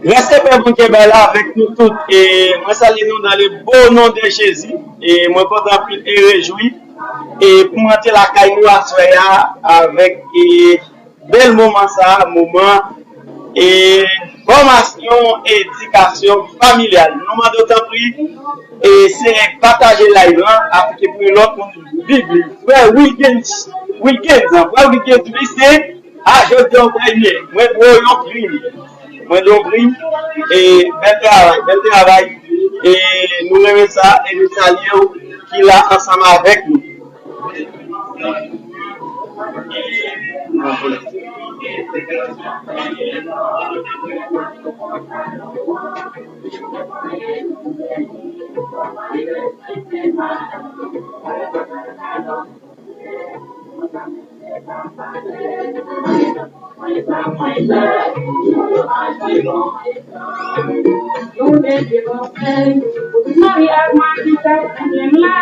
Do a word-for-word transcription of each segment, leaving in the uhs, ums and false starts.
Respè pou Bondye bay la avèk nou tout. E mwen salye nou dans le beau nom de Jésus. E mwen kontan anpil e rejwi. E pou m rantre lakay nou aswè a avèk e bèl moman sa, moman e fòmasyon, edikasyon familyal. Nou mande w tanpri e se pataje live lan, aplike pou yon lòt moun viv li. Frè Wilgens, Wilgens, frè Wilgens, li se A jodi an premye, mwen dwe yon prim. Mwen dwe yon prim. E bèl travay, bèl travay. E nou renmen sa, e nou salye w ki la ansanm avèk nou. Nou mete pwoblèm pou tout mari ak madanm k ap pwoblèm la.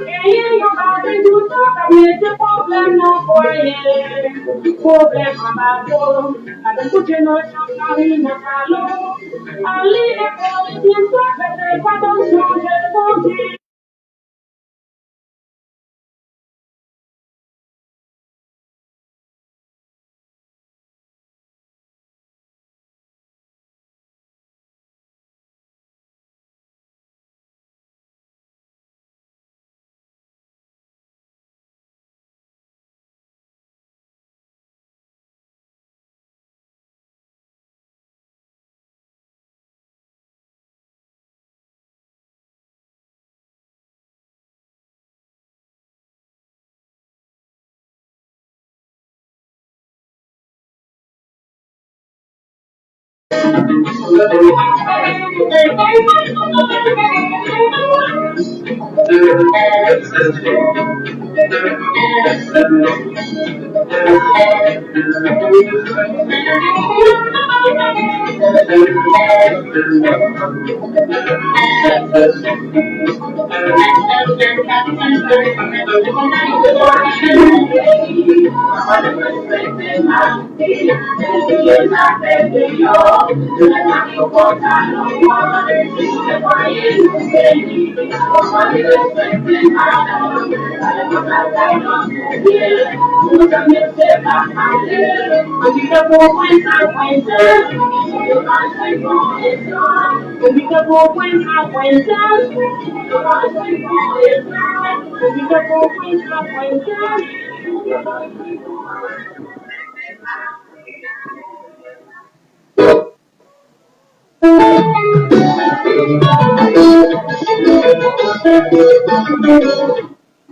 Genyen yon bagay toutan k ap mete pwoblèm nan fwaye. Pwoblèm anba do, madanm kouche nan chanm, mari nan salon. Al li lekòl, etid sa, fè sa, pa tann sonje Bondye.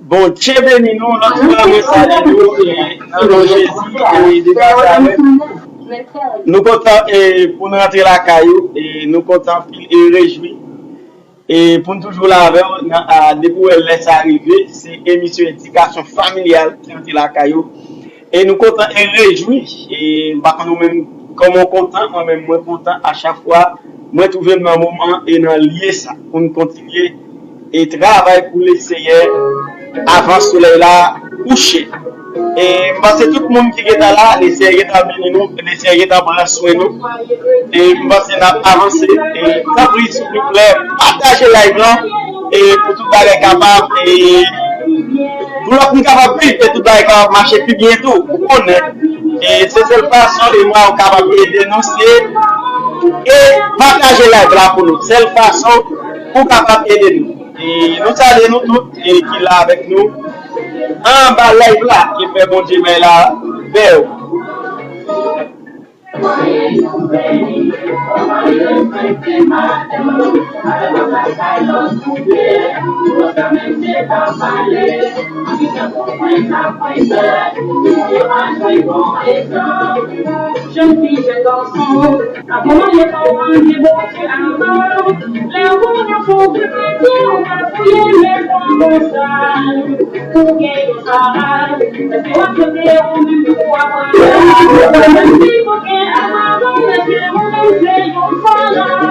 Bondye beni nou, lòt fwa mwen salye nou e, nan non Jezi e depi sa mwen. Nou kontan e, pou n rantre lakay ou e nou kontan anpil e rejwi. E pou n toujou la avè w, nan, a, depi w wè lè sa rive, se emisyon edikasyon familyal ki rantre lakay ou. E nou kontan e rejwi. E m pa konn ou menm kòman w kontan, mwen menm mwen kontan a chak fwa mwen twouve m nan moman e nan lye sa pou n kontinye e travay pou Leseyè avan solèy la kouche. E m panse tout moun ki gentan la, Leseyè gentan beni nou, Leseyè gentan pran swen nou. E m panse n ap avanse. E tanpri, silvouplè, pataje live lan. E pou tout bagay kapab, e pou lòt moun kapab viv, e tout bagay kapab mache pi byen tou. Ou konnen. E se sèl fason, e mwen, ou kapab ede nou, se e pataje live la pou nou. Sèl fason pou kapab ede nou. E nou salye nou tout e ki la avèk nou anba live la. Ke pè Bondye bay la bè w. Jèn fi, jèn gason, akompaye pa w, mande Bondye avan. Lè ou nan fon vye, ou ka fouye, men pa konsa. Ou gen yon travay, èske w ap chante ou menm pou aprann? Menm si ou gen avan, èske ou menm se yon fanat?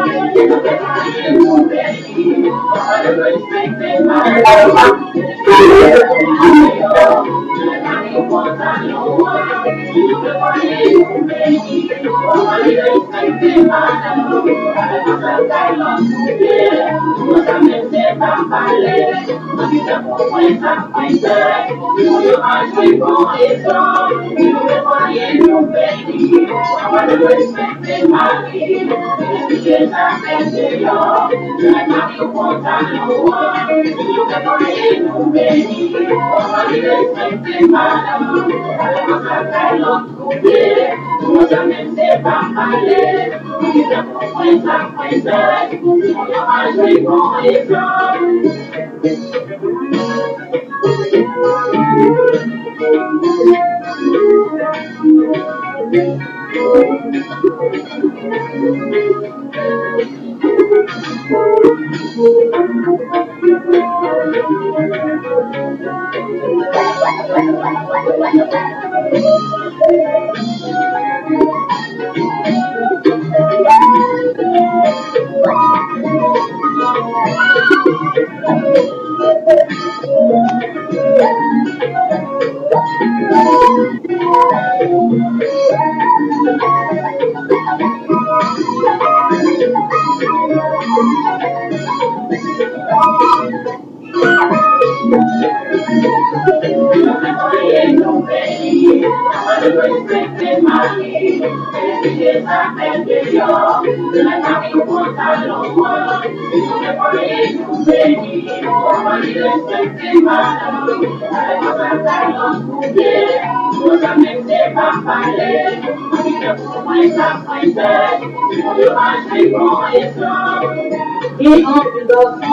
Gen anpil gason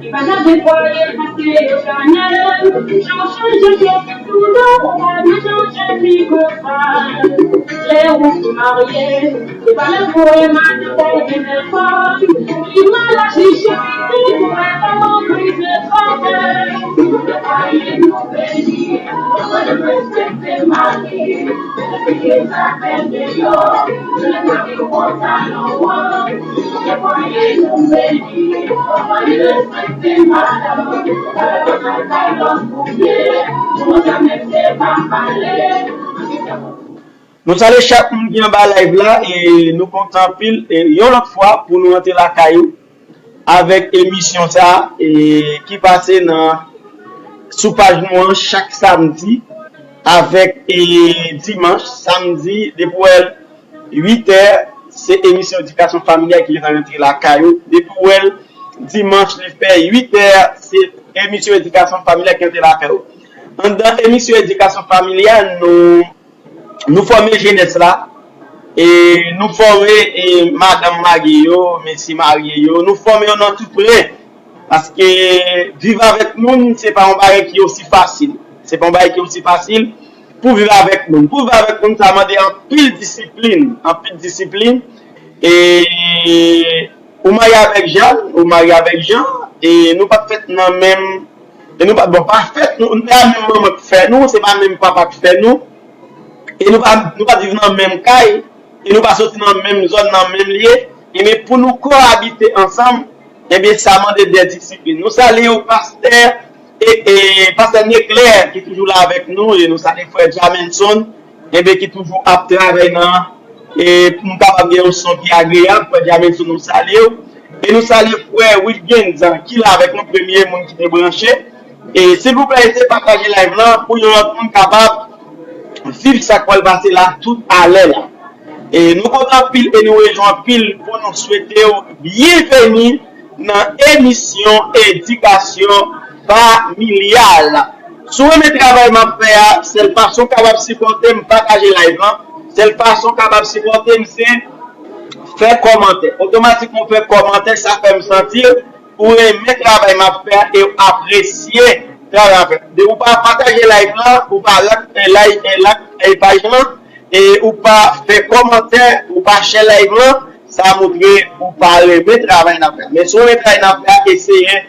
ki pa ka gen fwaye paske yo chanèl. Jan w chanje kèk sou do, ou pa ka chanje pi konsa. Lè ou fin marye, se pa lè pou w wè madanm ou gen bèl fanm. Li mal aji cheri, pou wè kòman krize travay. Fwaye nou beni, nou respekte mari. Nou salye chak moun ki anba live la e nou kontan anpil e yon lòt fwa pou nou rantre lakay ou avèk emisyon sa e ki pase nan sou paj nou an chak samdi avèk e dimanch, samdi depi w wè l uit è, se emisyon edikasyon familyal ki gentan rantre lakay ou. Depi w wè l dimanch li fè uit è, se emisyon edikasyon familyal ki rantre lakay ou. Anndan emisyon edikasyon familyal, nou, nou fòme jenès la, e nou fòme e madanm marye yo, mesye marye yo, nou fòme yo nan tou pre. Paske viv avèk moun, se pa yon bagay ki osi fasil. Se pa yon bagay ki osi fasil pou viv avèk moun. Pou viv avèk moun, sa mande anpil disiplin. Anpil disiplin. E ou marye avèk Jan, ou marye avèk Jan, e nou pa t fèt nan menm, e nou pa, bon, pa fèt, nou, nou pa menm manman k fè nou, se pa menm papa k fè nou, e nou pa, nou pa viv nan menm kay, e nou pa soti nan menm zòn, nan menm lye, e men pou nou koabite ansanm, ebyen, sa mande de disiplin. Nou salye w, pastè, e, e pastè Neclaire, ki toujou la avèk nou, e nou salye frè Jamenson, enben, ki toujou ap travay nan, e pou m kapab gen yon son ki agreyab, frè Jamenson, nou salye w. E nou salye frè Wilgens, ki la avèk nou, premye moun ki te branche. E silvouplè, eseye pataje live lan pou yon lòt moun kapab viv sa k pral pase la tout alè la. E nou kontan anpil e nou rejwi anpil pou nou swete w byenveni nan emisyon Edikasyon Familyal. Si w renmen travay m ap fè a, sèl fason w kapab sipòte m, pataje live lan. Sèl fason w kapab sipòte m, se fè kòmantè. Otomatikman, w fè kòmantè, sa fè m santi ou renmen travay m ap fè a e w apresye travay m ap fè. Depi w pa pataje live lan, ou pa like, eh, like, eh, like, eh, paj lan, e ou pa fè kòmantè, ou pa share live lan, sa montre ou pa renmen travay n ap fè a. Men si w renmen travay n ap fè a, eseye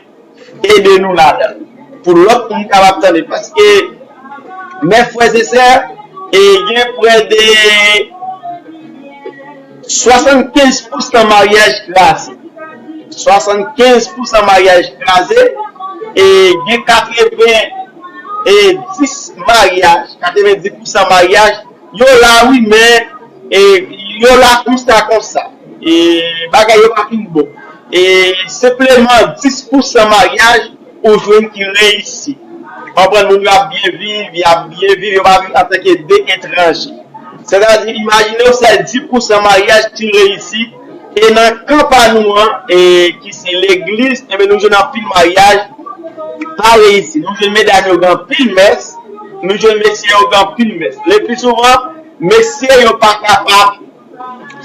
ede nou ladan l. Pou lòt moun kapab tande. Paske, mè frè e sè, e gen prè de swasannkenz pousan maryaj kraze. Swasannkenz pousan maryaj kraze, e gen katreven e dis maryaj, katreven dis pousan maryaj, yo la wi, men, e, yo la konsa, konsa. E bagay yo pa fin bon. E senpleman dis pousan maryaj ou jwenn ki reyisi. Konprann, moun yo ap byen viv, y ap byen viv, yo pa viv antanke de etranje. Sètadi, imajine w, sèl dis pousan maryaj ki reyisi, e nan kan pa nou an, e ki se legliz, enben, nou jwenn anpil maryaj pa reyisi. Nou jwenn medam yo gen anpil mès, nou jwenn mesye yo gen anpil mès. Le pli souvan, mesye yo pa kapab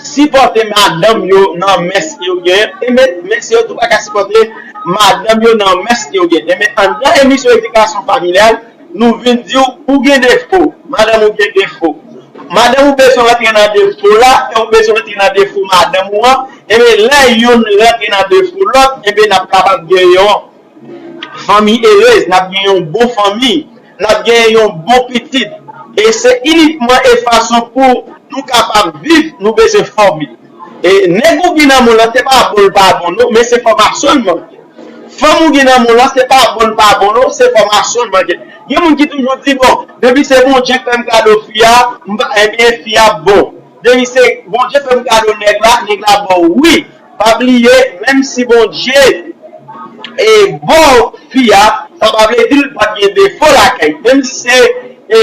sipòte madanm yo nan mès yo genyen, e men, mesye yo tou pa ka sipòte madanm yo nan mès yo genyen. E men, anndan emisyon Edikasyon Familyal, nou vin di w, ou gen defo, madanm ou gen defo. Madanm ou bezwen rantre nan defo la, e ou bezwen rantre nan defo madanm ou an. E men, lè youn rantre nan defo lòt, e men, n ap kapab gen yon fanmi erez, n ap gen yon bon fanmi, n ap gen yon bon pitit. E se inikman e fason pou nou kapab viv, nou bezwen fòme. E nèg ou gen nan men w lan, se pa bon l pa bon non, men se fòmasyon l manke. Fanm ou gen nan men w lan, se pa bon l pa bon non, se fòmasyon l manke. Gen moun ki toujou di, bon, depi se Bondye k fè m kado fi a, m pa, ebyen, fi a bon. Depi se Bondye fè m kado nèg la, nèg la bon wi. Pa bliye, menm si Bondye e ba w fi a, sa pa vle di l pa t gen defo lakay. Menm si se e,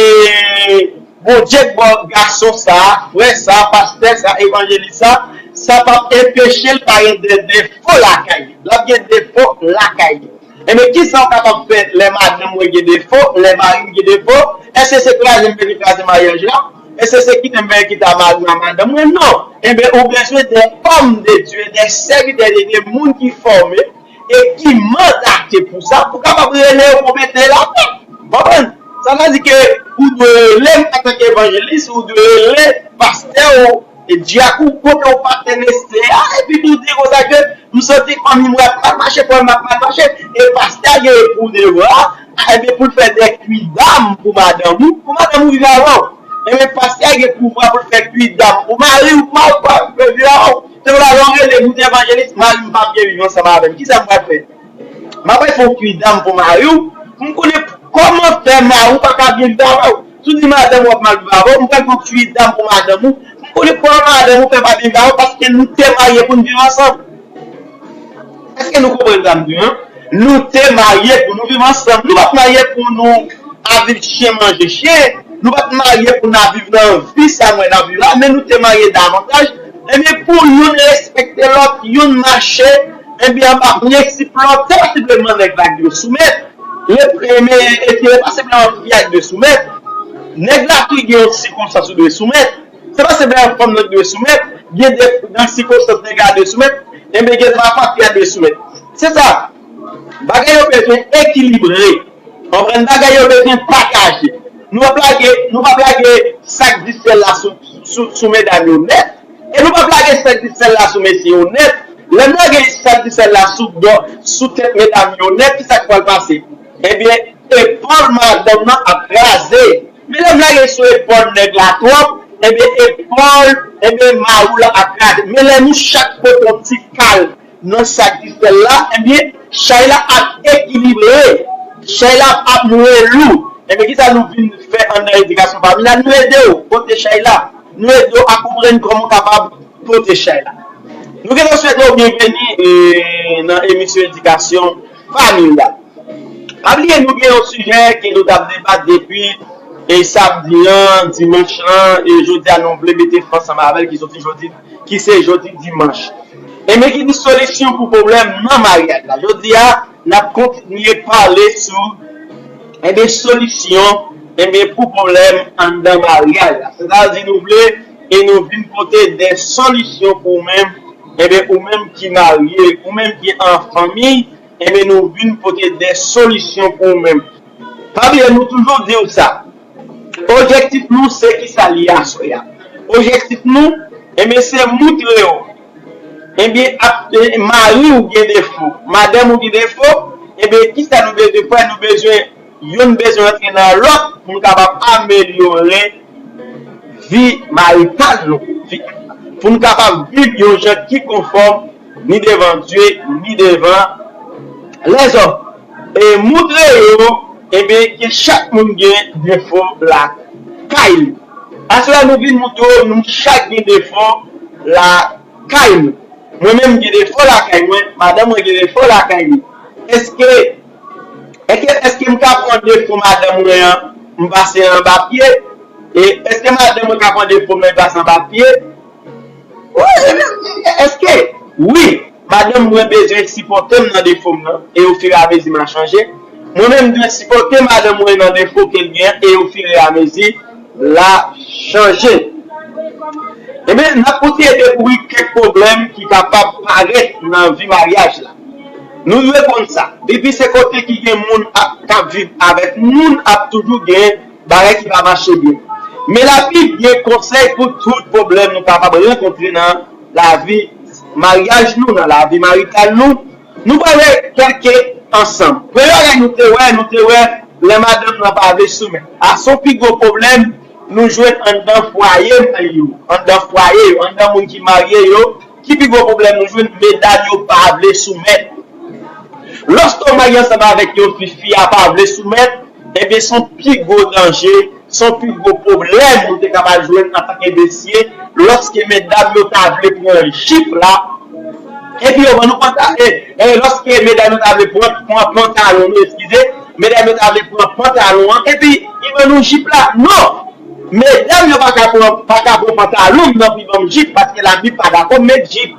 Bondye k ba w gason sa a, frè sa a, pastè sa a, evanjelis sa a, sa p ap enpeche l pa gen de defo lakay li. L ap gen defo lakay li. Enben, kisa w kapab fè lè madanm ou gen defo, lè mari w gen defo? Èske se kraze m vin kraze maryaj la? Èske se kite m vin kite mari m ak madanm mwen? Non. Enben, ou bezwen de homme de Dieu, de serviteur de Dieu, moun ki fòme, e ki mandate pou sa, pou kapab rele yo pou mete lapè. Konprann? Sa vle di ke ou dwe rele m antanke evanjelis, ou dwe rele pastè ou, e dyak ou, kote ou pa te nesesè a, epi tou di konsa ke m santi fanmi m ap mal mache, fanmi m ap mal mache, e pastè a gen pou devwa, ebyen pou l fè de kwidam pou madanm ou, pou madanm ou viv avè w. Ebyen pastè a gen pouvwa pou l fè kwidam pou mari w, mari w pa vle viv avè w. Se pou la lè w rele m, ou di evanjelis, mari m pa byen viv ansanm avè m. Kisa m pral fè? M ap fè yon kwidam pou mari w. M konnen kòman fè mari w pa ka byen viv avè w. Si w di madanm ou ap mal viv avè w, m pral fè yon kwidam pou madanm ou. M konnen kòman madanm ou fè pa byen viv avè w, paske nou te marye pou n viv ansanm. Èske nou konprann sa m di an? Nou te marye pou nou viv ansanm. Nou pa t marye pou nou ap viv chen manje chen. Nou pa t marye pou n ap viv nan vi sa mwen ap viv la, men nou te marye davantaj. Ebyen, pou youn respekte lòt, youn mache, ebyen, anba prensip lòt, se pa senpleman nèg la ki dwe soumèt. Le premye, e se pa senpleman fi a ki dwe soumèt. Nèg la tou gen yon sikonstans ou dwe soumèt. Se pa senpleman fanm nan ki dwe soumèt. Gen de, nan sikonstans nèg la dwe soumèt, ebyen, gen dwa pati a dwe soumèt. Se sa. Bagay yo bezwen ekilibre. Konprann? Bagay yo bezwen pataje. Nou p ap lage, nou p ap lage sak disèl la sou, sou, sou medam yo nèt. E nou p ap lage sak disèl la sou mesye yo nèt. Lè n lage sak disèl la sou do, sou tèt medam yo nèt, ki sa k pral pase? Ebyen, epòl madanm nan ap kraze. Men lè n lage sou epòl nèg la twòp, ebyen, epòl, ebyen, mari w la ap kraze. Men lè nou chak pote yon ti kal nan sak disèl la, ebyen, chay la ap ekilibre, chay la ap mwen lou. Ebyen, kisa nou vin fè anndan edikasyon familya? Nou ede w pote chay la, nou ede w a konprann kòman w kapab pote chay la. Nou gentan swete w byenveni, e, nan emisyon edikasyon familya. Pa bliye, nou gen yon sijè ke nou t ap debat depi, e, samdi an, dimanch lan, e jodi a nou vle mete ansanm avè l ki soti jodi, ki se jodi dimanch. E men ki di solisyon pou pwoblèm nan maryaj la. Jodi a, n ap kontinye pale sou, ebyen, solisyon, ebyen, pou pwoblèm anndan maryaj la. Sètadi nou vle e nou vin pote de solisyon pou ou menm, ebyen, ou menm ki marye, ou menm ki an fanmi, ebyen, nou vin pote de solisyon pou ou menm. Pa bliye, nou toujou di w sa. Objektif nou, se ki sa l ye aswè a? Objektif nou, ebyen, se moutre w, ebyen, ap, e, mari w gen defo, madanm ou gen defo, ebyen, ki sa nou bezwen fè? Nou bezwen, youn bezwen rantre nan lòt pou n kapab amelyore vi marital nou, vi, pou n kapab viv yon jan ki konfòm ni devan Dye, ni devan lèzòm. E moutre yo, ebyen, ke chak moun gen defo lakay li. Aswè a, nou vin moutre yo, nou chak gen defo lakay nou. Mwen menm, m gen defo lakay mwen, madanm mwen gen defo lakay li. Èske, èske, èske m ka pran defo madanm mwen an, m pase anba pye? E èske madanm mwen ka pran defo m nan, m pase anba pye? Wi, èske, wi, madanm mwen bezwen sipòte m nan defo m nan, e ofiramezi m a chanje. Mwen menm, m dwe sipòte madanm mwen nan defo ke l gen, e ofiramezi l a chanje. Ebyen, n ap kontinye dekouvri kèk pwoblèm ki kapab parèt nan vi maryaj la. Nou dwe konn sa. Depi se kote ki gen moun ap, k ap viv avèk moun, ap toujou gen bagay ki pa mache byen. Men Labib gen konsèy pou tout pwoblèm nou kapab rankontre nan lavi maryaj nou, nan lavi marital nou. Nou pral wè kèlke ansanm. Premye bagay nou te wè, nou te wè lè madanm nan pa vle soumèt. A, se yon pi gwo pwoblèm nou jwenn anndan fwaye yo, anndan fwaye yo, anndan moun ki marye yo. Ki pi gwo pwoblèm nou jwenn? Medam yo pa vle soumèt. Lòske w marye ansanm avèk yon fi, fi a pa vle soumèt, ebyen, se yon pi gwo danje, se yon pi gwo pwoblèm ou te kapab jwenn antanke mesye, lòske medam yo ta vle pran jip la, epi yo ban nou panta-, e, e, lòske medam yo ta vle pran, pran pantalon nou, eskize, medam yo ta vle pran pantalon an, epi yo ban nou jip la. Non! Medam yo pa ka pran, pa ka pran pantalon m nan pou yo ban m jip, paske Labib pa dakò m met jip.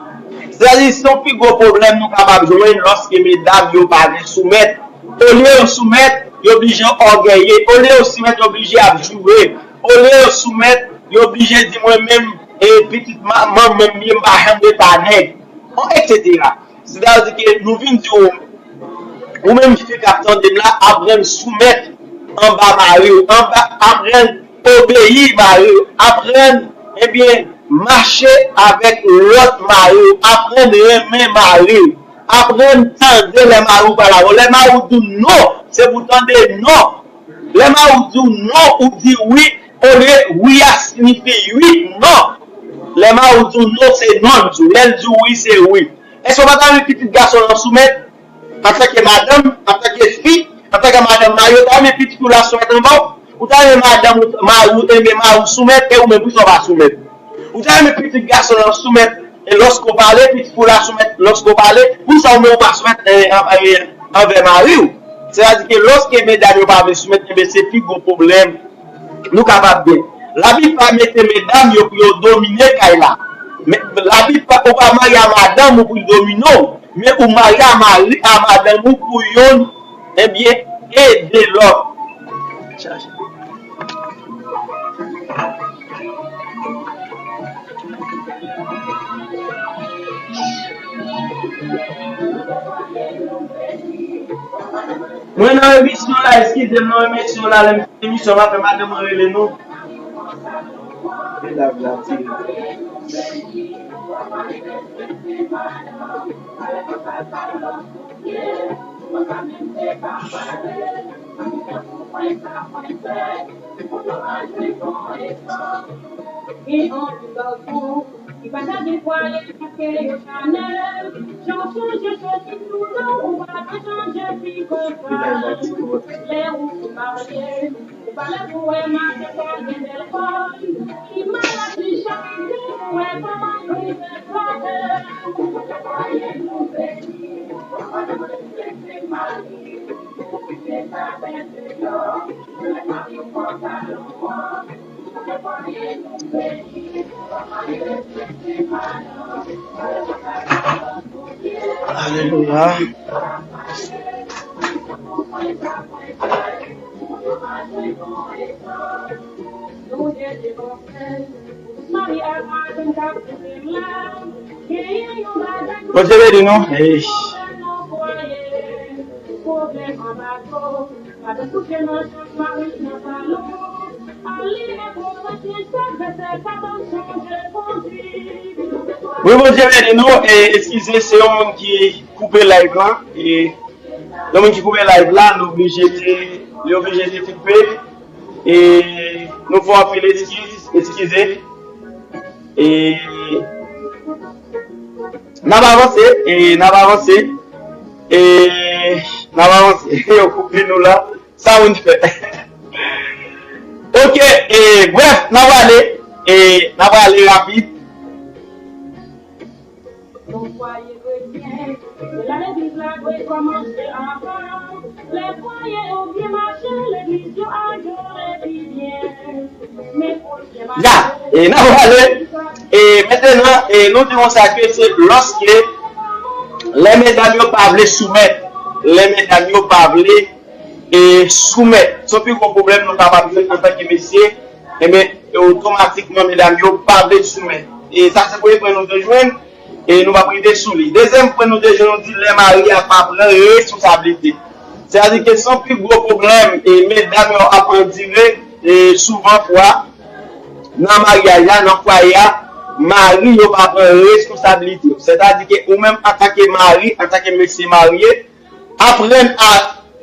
Sètadi, se yon pi gwo pwoblèm nou kapab jwenn lòske medam yo pa vle soumèt. Olye yo soumèt, yo blije ògèye. Olye yo soumèt, yo blije ap joure. Olye yo soumèt, yo blije di mwen menm, e pitit ma-, manman m ye, m pa janm rete a nèg. Bon, etsetera. Sètadi ke nou vin di w, ou menm fi k ap tande m la, aprann soumèt anba mari w, anba, aprann obeyi mari w, aprann, ebyen, mache avèk lòt mari w, aprann renmen mari w, aprann tande lè mari w pale avè w. Lè mari w di w non, se pou w tande non. Lè mari w di w non, ou di wi, olye wi a siyifi wi, non. Lè mari w di w non, se non l di w. Lè l di w wi, se wi. Èske w pa ta renmen pitit gason w lan soumèt? Antanke madanm, antanke fi, antanke madanm mari, ou ta renmen pitit ou la soumèt anba w? Ou ta renmen madanm ou, mari w, renmen mari w soumèt, e ou menm, poukisa w pa soumèt? Ou ta renmen pitit gason w lan soumèt, e lòske w pale, pitit ou la soumèt, lòske w pale, poukisa ou menm ou pa soumèt, e, an-, e, anvè mari w? Sètadi ke lòske medam yo pa vle soumèt, ebyen, se pi gwo pwoblèm nou kapab gen. Labib pa mete medam yo pou yo domine kay la. Men, Labib pa, ou pa marye a madanm ou pou l domine w, men ou marye a mari, a madanm ou pou youn, ebyen, ede lòt. eskize m non, mesye la, lè m fini emisyon, m ap fè madanm mwen rele nou. Li la, la, ti. Gen anpil gason ki pa ka gen fwaye paske yo chanèl. Jan w chanje chòt toutan, ou pa ka chanje fi konsa. Lè ou marye, ou pa lè pou wè maten sa gen bèl kòy. Li malad, li chanje, ou wè kòman li fè flatè. Alelouya. Bondye beni nou. Eish. Wi, Bondye beni nou. E, eskize, se yon moun ki koupe live la. E, yon moun ki koupe live la, nou oblije te, li oblije te koupe. E, nou fè anpil eskiz, eskize. E, n ap avanse, e, n ap avanse. E, n ap avanse. Yo koupe nou la. Sa moun fè. Ok, e, bref, n a prale, e, n a prale rapid. Ya, e, n a prale, e, mentenan, e, nou di konsa ke se lòske lè medam yo pa vle soumèt, lè medam yo pa vle e soumèt. Se pi gwo pwoblèm nou kapab jwenn antanke mesye, enben, e otomatikman, medam yo pa vle soumèt. E sa se premye pwen nou te jwenn, e nou p ap rive sou li. Dezyèm pwen nou te jwenn, nou di lè mari a pa pran responsablite. Sètadi ke se yon pi gwo pwoblèm, e medam yo ap andire, e souvan fwa, nan maryaj la, nan fwaye a, mari yo pa pran responsablite yo. Sètadi ke ou menm antanke mari, antanke mesye marye, aprann a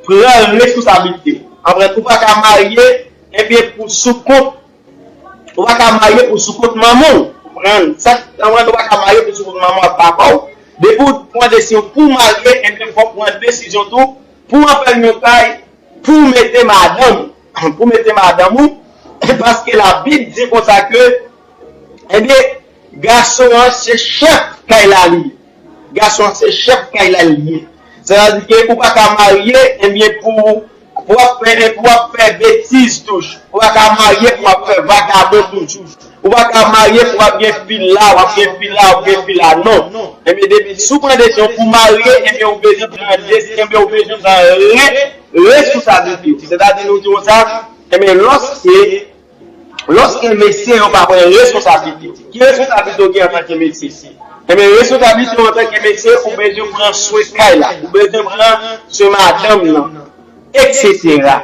pran responsablite. Aprann, ou pa ka marye, enben pou sou kont, ou pa ka marye pou sou kont manman w. Konprann? Sa, aprann, ou pa ka marye pou sou kont manman w ak papa w. Depi w pran desizyon pou w marye, enben fòk w pran desizyon tou pou w anfèmen yon kay, pou w mete madanm, pou w mete madanm ou, paske Labib di konsa ke, enben, gason an se chèf kay la li ye. Gason an se chèf kay la li ye. Sètadi ke ou pa ka marye, enben, pou, pou w ap fè, pou w ap fè betiz toujou. Ou pa ka marye pou w ap fè vagabon toujou. Ou pa ka marye pou w ap gen fi la, w ap gen fi la, w ap gen fi la. Non. Enben, depi si w pran desizyon pou w marye, enben, ou bezwen pran desizyon, enben, ou bezwen pran re-, responsablite w. Sètadi, nou di konsa, enben, lòske Lòske mesye yo pa pran responsablite, ki responsablite w gen antanke mesye? Enben, responsablite w antanke mesye, ou bezwen pran swen kay la, ou bezwen pran swen madanm nan, etsetera.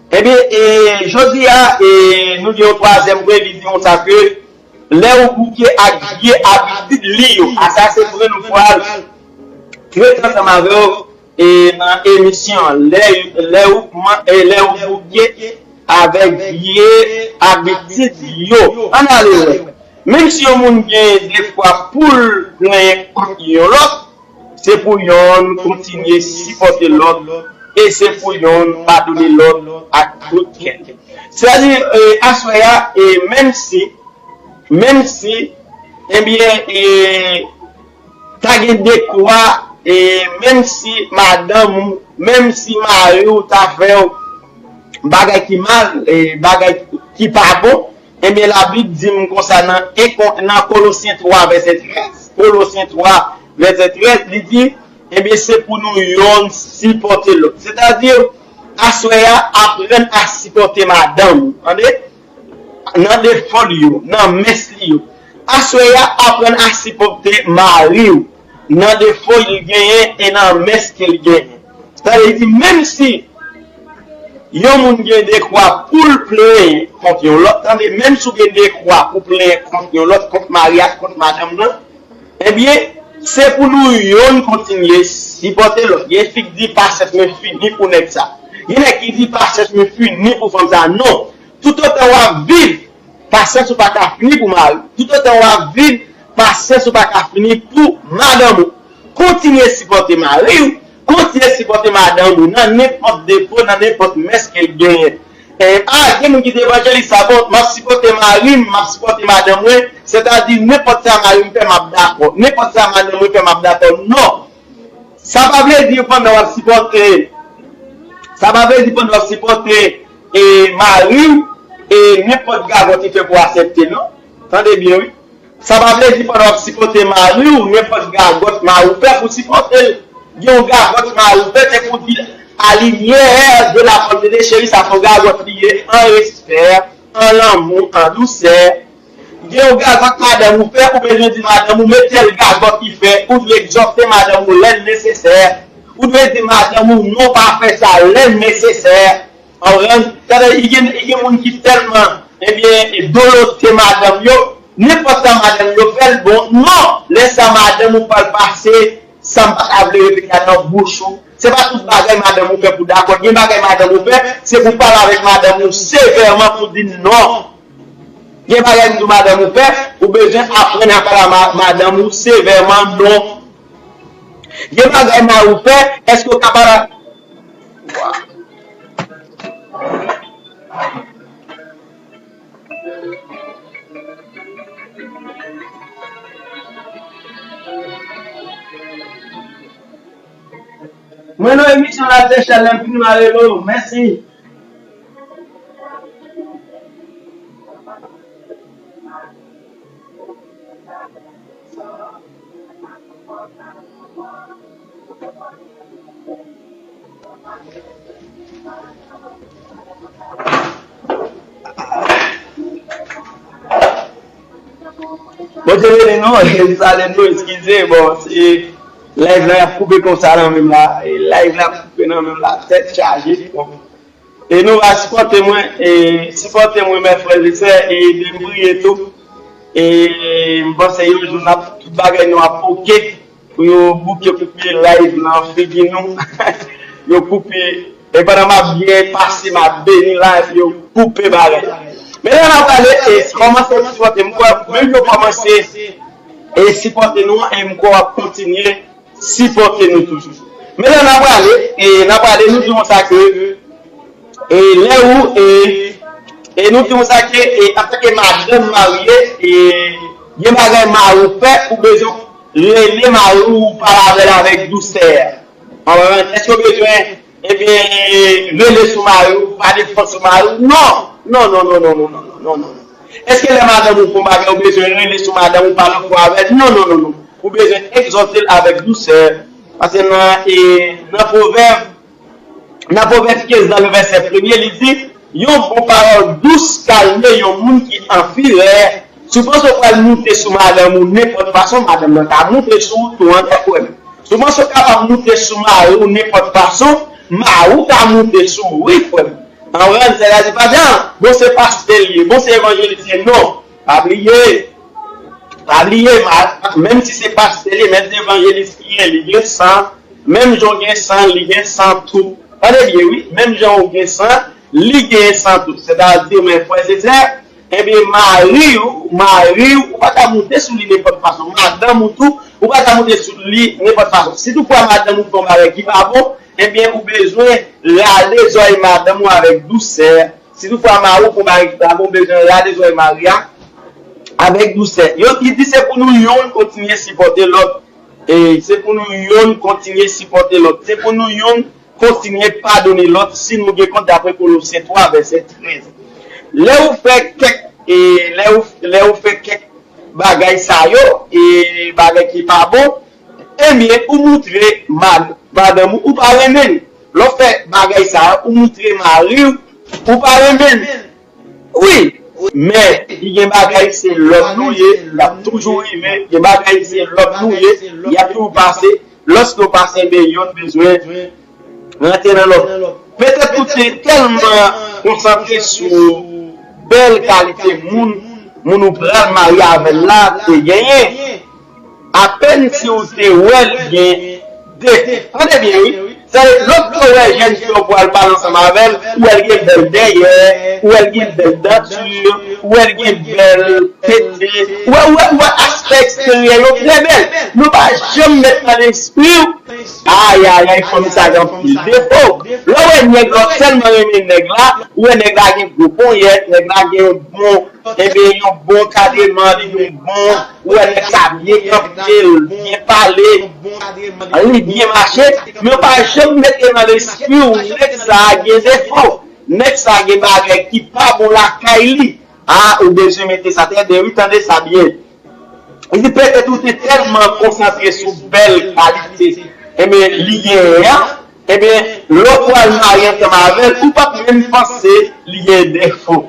Enben, e, jodi a, e, nou gen yon twazyèm pwen, li di konsa ke lè ou bouke ak vye abitid li yo, a sa se pwen nou pral trete ansanm avè w, e nan emisyon an, lè, lè ou kòman-, e lè ou bouke avèk vye abitid yo. Ann ale wè. Menm si yon moun gen defwa pou l plenyen kont yon lòt, se pou yonn kontinye sipòte lòt, e se pou yonn padone lòt ak tout kè. Sètadi, e, aswè a, e, menm si Menm si, ebyen, e, ta gen dekwa, e, menm si madanm ou, menm si mari w ta fè w bagay ki mal, e, bagay ki pa bon, ebyen, Labib di m konsa nan, e, Ko-, nan Kolosyen twa vèsè trèz, Kolosyen twa vèsè trèz, li di, ebyen, se pou nou yonn sipòte lòt. Sètadi, aswè a, aprann a sipòte madanm ou, tande? Nan defo l yo, nan mès li yo. Aswè a, aprann a sipòte mari w nan defo l genyen e nan mès ke l genyen. Sa vle di, menm si, Yon moun gen dekwa pou l plenyen kont yon lòt, tande, menm si w gen dekwa pou plenyen kont yon lòt, kont mari a, kont madanm nan, ebyen, se pou nou yonn kontinye sipòte lòt. Gen fi k di, "Pasyans mwen fini pou nèg sa." Gen nèg ki di, "Pasyans mwen fini pou fanm sa." Non. Toutotan w ap viv, pasyans ou pa ka fini pou mari w. Toutotan w ap viv, pasyans ou pa ka fini pou madanm ou. Kontinye sipòte mari w, kontinye sipòte madanm ou nan nenpòt defo, nan nenpòt mès ke l genyen. E, a, gen moun ki di evanjelis sa, bon, m ap sipòte mari m, m ap sipòte madanm mwen, sètadi nenpòt sa mari m fè, m ap dakò. Nenpòt sa madanm mwen fè, m ap dakò. Non. Sa pa vle di pandan w ap sipòte, sa pa vle di pandan w ap sipòte, e, mari w, e, nenpòt gagòt li fè pou w aksepte, non. Tande byen, wi. Sa pa vle di pandan w ap sipòte mari w, nenpòt gagòt mari w fè pou w sipòte l. Gen yon gagòt mari w fè, se pou di, à lumière de la parole de Dieu, cheri, sa fè yon gagòt li ye, an respè, an lanmou, an dousè. Gen yon gagòt madanm ou fè, ou bezwen di madanm ou, men tèl gagòt li fè, ou dwe egzòte madanm ou lè l nesesè. Ou dwe di madanm ou, non, pa fè sa lè l nesesè. Ou konprann? Tande, i gen, i gen moun ki tèlman, ebyen, dolote madanm yo, nenpòt sa madanm yo fè l bon. Non, lè sa madanm ou pral pase, sa m pa ta vle repete a nan bouch ou. Se pa tout bagay madanm ou fè pou dakò. Gen bagay madanm ou fè, se pou pale avèk madanm ou sevèman pou di non. Gen bagay m di w madanm ou fè, ou bezwen aprann a pale a ma-, madanm ou sevèman non. Gen bagay mari w fè, èske w ka pale a Mwen nan emisyon la, Zechèl, lè m fin m a rele w. Mèsi. Bondye beni nou, e, sa lè nou eskize, bon, se live la y ap koupe konsa nan menm la, e, live la ap koupe nan menm la, tèt chaje, bon. E nou va sipòte mwen, e, sipòte mwen, mè frè e sè, e ede m priye tou. E m panse yon jou n ap, tout bagay nou ap oke. Pou yo bouke koupe live nan figi nou. Yo koupe. E pandan m ap byen pase, m ap beni la, epi yo koupe bagay la. Men lè n ap pale, e kòmanse sipòte m, kwè, menm yo kòmanse, e sipòte nou an, e m kwè w ap kontinye sipòte nou toujou. Men lè n ap pale, e n ap pale, nou di konsa ke E lè ou, e, e nou di konsa ke, e, antanke madanm marye, e, gen bagay mari w fè, ou bezwen rele mari w, pale avè l avèk dousè. Konprann? Èske w bezwen, ebyen, rele sou mari w, pale fò sou mari w? Non! Non, non, non. Èske lè madanm ou fè yon bagay, ou bezwen rele sou madanm ou, pale fò avè l? Non, non, non, non. Ou bezwen egzòte l avèk dousè. Paske nan, e, nan Pwovèb, Nan Pwovèb kenz nan le vèsè premye, li di, yon bon pawòl dous kalme yon moun ki an firè. Si w panse w pral moute sou madanm ou nenpòt fason, madanm nan ka moute sou ou tou an frè m. Si w panse w kapab moute sou mari w nenpòt fason, mari w ka moute sou ou wi frè m. Konprann? Sètadi pa di, a, bon se pastè l ye, bon se evanjelis l ye, non. Pa bliye, pa bliye, ma-, menm si se pastè li, menm si se evanjelis li ye, li gen san, menm jan w gen san, li gen san tou. Tande byen, wi, menm jan w gen san, li gen san tou. Sètadi, men frè e sè, ebyen, mari w, mari w, ou pa ka moute sou li nenpòt fason. Madanm ou tou, ou pa ka moute sou li nenpòt fason. Si toutfwa madanm ou fè yon bagay ki pa bon, ebyen, ou bezwen rale zòrèy madanm ou avèk dousè. Si toutfwa mari w fè yon bagay ki pa bon, ou bezwen rale zòrèy mari a avèk dousè. Yo, li di se pou nou yonn kontinye sipòte lòt. E se pou nou yonn kontinye sipòte lòt. Se pou nou yonn kontinye padone lòt si nou gen kont, daprè Kolosyen twa, vèsè trèz. Lè ou fè kèk, e lè ou, lè ou fè kèk bagay sa yo, e bagay ki pa bon, ebyen, ou moutre ma-, madanm ou, ou pa renmen l. Lè w fè bagay sa a, ou moutre mari w, ou pa renmen l. Wi, men, li gen bagay se lòt nou ye, l ap toujou rive, gen bagay se lòt nou ye, y ap toujou pase. Lòske w pase, ebyen, yonn bezwen rantre nan lòt. Petèt ou te tèlman konsantre sou bèl kalite moun, moun ou pral marye avè l la te genyen. Apèn si w te wè l gen defo. Tande byen, wi. Sa lè w wè jèn fi w pral pale ansanm avè l, ou wè l gen bèl dèyè, ou wè l gen bèl danti, ou wè l gen bèl tete, ou wè, ou wè, ou wè aspè eksteryè yo trè bèl. Men w pa janm met nan lespri w, ayayay, fanm sa gen anpil defo. Lè w wè nèg la, w tèlman renmen nèg la, ou wè nèg la gen gwo ponyèt, nèg la gen yon bon, enben, yon bon kadreman, li gen yon bon, ou wè nèg sa byen kanpe, l byen pale, li byen mache, men w pa janm mete nan lespri w, nèg sa gen defo, nèg sa gen bagay ki pa bon lakay li. A, ou bezwen mete sa trè byen, wi, tande sa byen. Li di petèt ou te tèlman konsantre sou bèl kalite, enben, li genyen an, enben, lè w pral marye ansanm avè l, ou p ap menm panse li gen defo.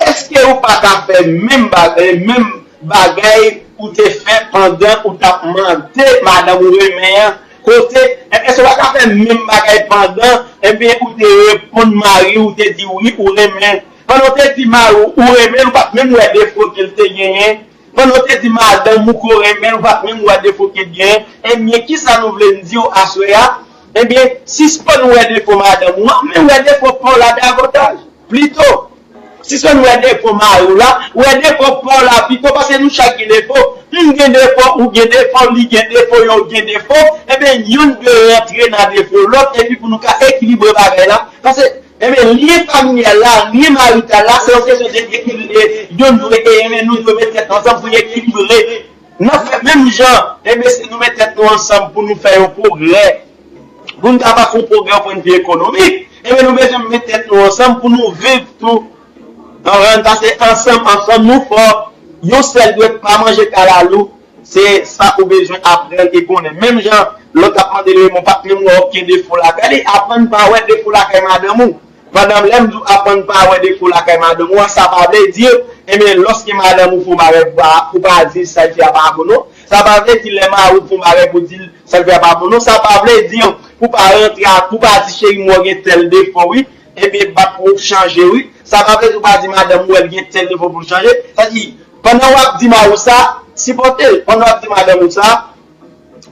Èske ou pa ka fè menm bagay, menm bagay ou te fè pandan ou t ap mande madanm ou renmen an? Kote, èske w pa ka fè menm bagay pandan, enben, ou te reponn mari w, ou te di wi, ou renmen? Pandan w te di mari w, ou renmen l, ou p ap menm wè defo ke l te genyen. Pandan w te di madanm ou ke w renmen l, ou p ap menm wè defo ke l genyen. Ebyen, kisa nou vle n di w aswè a? Ebyen, sispann wè defo madanm ou an, men wè defo pa w la davantaj. Plito, sispann wè defo mari w la, wè defo pa w la pito, paske nou chak gen defo. M gen defo, ou gen defo, li gen defo, yo gen defo. Ebyen, youn dwe rantre nan defo lòt, epi pou nou ka ekilibre bagay la. Paske Ebyen, lyen familyal la, lyen marital la, se yon kesyon de ekilib. Youn dwe, ebyen, nou dwe met tèt nou ansanm pou n ekilibre. N ap fè menm jan, ebyen, si nou met tèt nou ansanm pou nou fè yon pwogrè, pou n kapab fè yon pwogrè o pwennvi ekonomik, ebyen, nou bezwen met tèt nou ansanm pou nou viv tou. Ann pase ansanm, ansanm nou fò. Yon sèl dwèt pa manje kalalou. Se sa ou bezwen aprann e konnen. Menm jan lòt ap mande l renmen w, pa t menm wè okenn defo lakay li, aprann pa wè defo lakay madanm ou. Pandan lè m di w aprann pa wè defo lakay madanm ou an, sa pa vle di, ebyen, lòske madanm ou fè yon bagay pou pa, pou pa di l sa l fè a pa bon non. Sa pa vle di lè mari w fè yon bagay pou di l sa l fè a pa bon non. Sa pa vle di pou pa rantre ak, pou pa di cheri m wè w gen tèl defo wi, ebyen bat pou w chanje wi. Sa pa vle di w pa di madanm ou wè l gen tèl defo pou l chanje. Sa di, pandan w ap di mari w sa, sipòte l. Pandan w ap di madanm ou sa,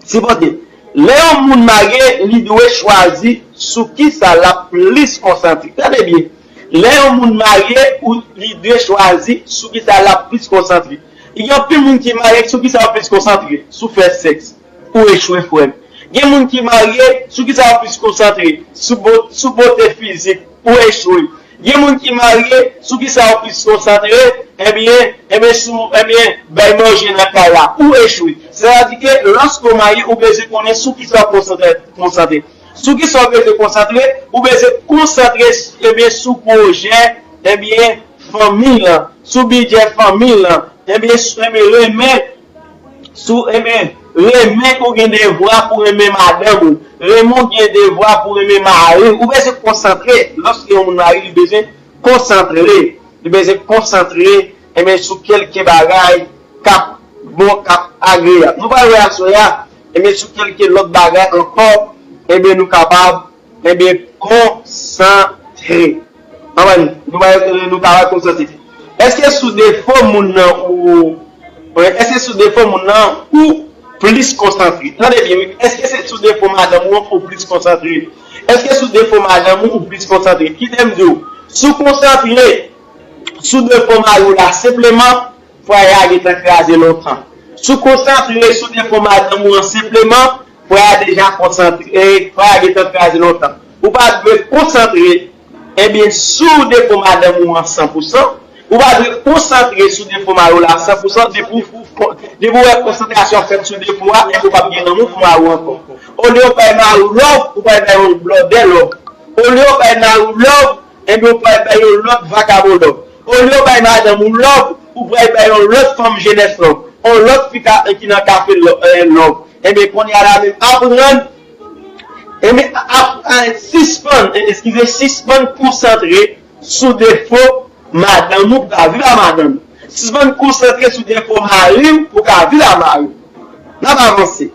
sipòte l. Lè yon moun marye, li dwe chwazi sou kisa l ap plis konsantre. Tande byen. Lè yon moun marye, ou, li dwe chwazi sou kisa l ap plis konsantre. Gen anpil moun ki marye, sou kisa yo plis konsantre? Sou fè sèks. Ou echwe, frè m. Gen moun ki marye, sou kisa yo plis konsantre? Sou bo-, sou bote fizik. Ou echwe. Gen moun ki marye, sou kisa yo plis konsantre? Ebyen, ebyen, sou, ebyen, bay manje nan kay la. Ou echwe. Sètadi ke lòske w marye, ou bezwen konnen sou kisa w konsantre, konsantre. Sou kisa w bezwen konsantre? Ou bezwen konsantre, ebyen, sou pwojè, ebyen, fanmi lan, sou bidjè fanmi lan, ebyen, sou, ebyen, renmen, sou, ebyen, renmen ou gen devwa pou renmen madanm ou, renmen ou gen devwa pou renmen mari w. Ou bezwen konsantre, lòske yon moun marye, li bezwen konsantre, li bezwen konsantre, ebyen, sou kèlke bagay k ap bon, k ap agreyab. Nou pral wè aswè a, ebyen, sou kèlke lòt bagay ankò, ebyen, nou kapab, ebyen, konsantre. Konprann? Nou pral, nou pral konsantre. Èske sou defo moun nan ou, èske sou defo moun nan ou plis konsantre? Tande byen, wi. Èske se sou defo madanm ou an ou plis konsantre? Èske sou defo madanm ou ou plis konsantre? Kite m di w, si w konsantre sou defo mari w la senpleman, fwaye a gentan kraze lontan. Si w konsantre sou defo madanm ou an senpleman, fwaye a deja konsantre, e fwaye a gentan kraze lontan. Ou pa dwe konsantre, ebyen, sou defo madanm ou an san pou san. Ou pa dwe konsantre sou defo mari w la san pou san. Depi w, depi w wè konsantrasyon fèt sou defo a, ebyen, ou p ap gen lanmou pou mari w ankò. Olye w bay mari w love, ou pral bay yon blòdè love. Olye w bay mari w love, ebyen, ou pral bay yon lòt vakabon love. Olye w bay madanm ou love, ou pral bay yon lòt fanm jenès love. Yon lòt fi ka, ki nan kafe love, eh, love. Ebyen, kounye a la menm, aprann, ebyen, ap, eh, sispann, eh, eskize, sispann konsantre sou defo madanm ou pou ka viv a madanm. Sispann konsantre sou defo mari w pou ka viv a mari w. N ap avanse.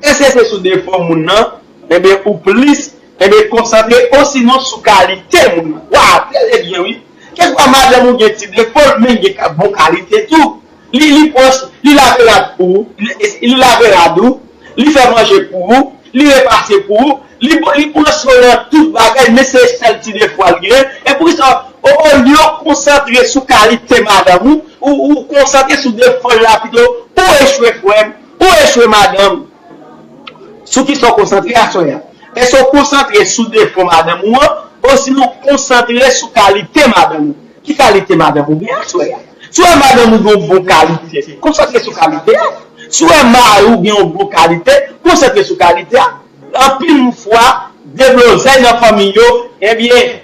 Èske se sou defo moun nan, ebyen, ou plis Ebyen, konsantre osinon sou kalite moun nan. Wa, trè byen, wi. Kèlkeswa madanm ou gen ti defo l, men gen ka- bon kalite tou. Li, li pwòch, li lave rad pou ou, li, li lave rad ou, li fè manje pou ou, li repase pou ou, li, li pran swen w nan tout bagay, men se sèl ti defo a l genyen. E poukisa, o, olye w konsantre sou kalite madanm ou, ou, ou konsantre sou defo l la pito, ou echwe, frè m, ou echwe, madanm. Sou kisa w konsantre a, sè a? Èske w konsantre sou defo madanm ou an, osinon w konsantre sou kalite madanm ou? Ki kalite madanm ou gen an, sè a? Si w wè madanm ou gen yon bon kalite, konsantre sou kalite a. Si w wè mari w gen yon bon kalite, konsantre sou kalite a. Anpil fwa, deblozay nan fanmi yo, ebyen,